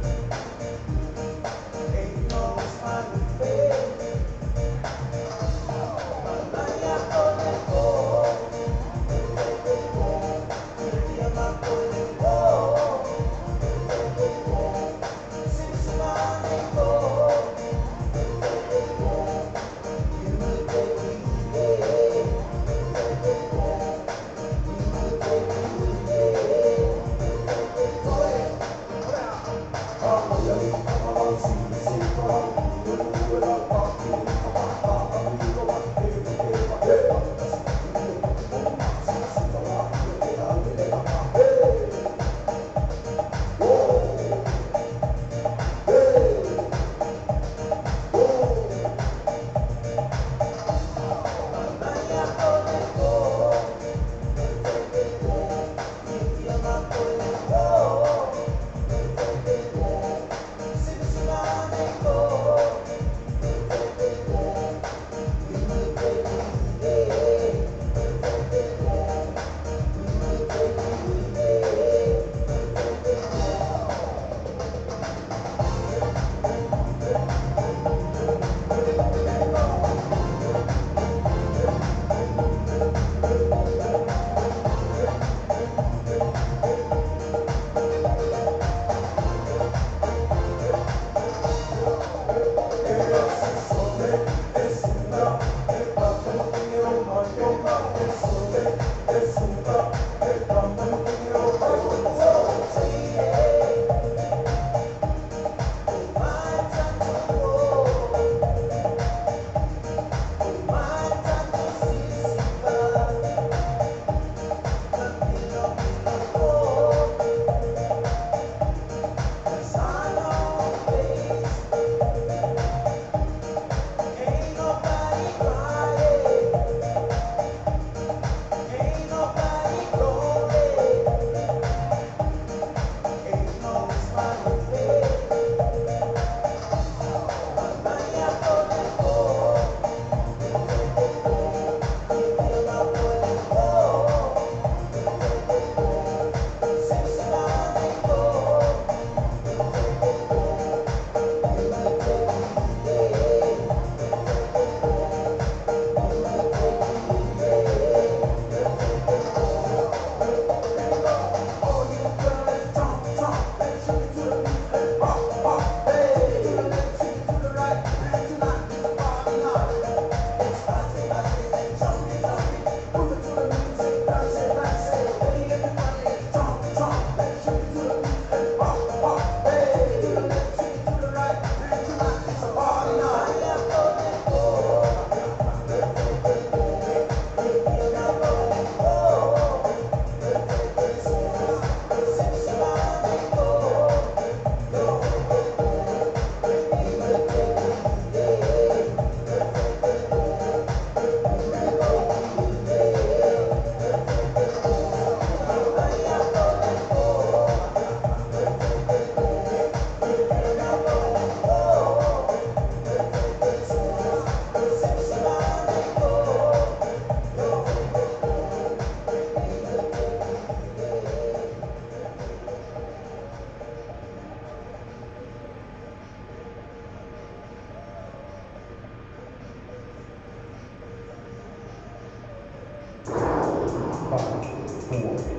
soifua.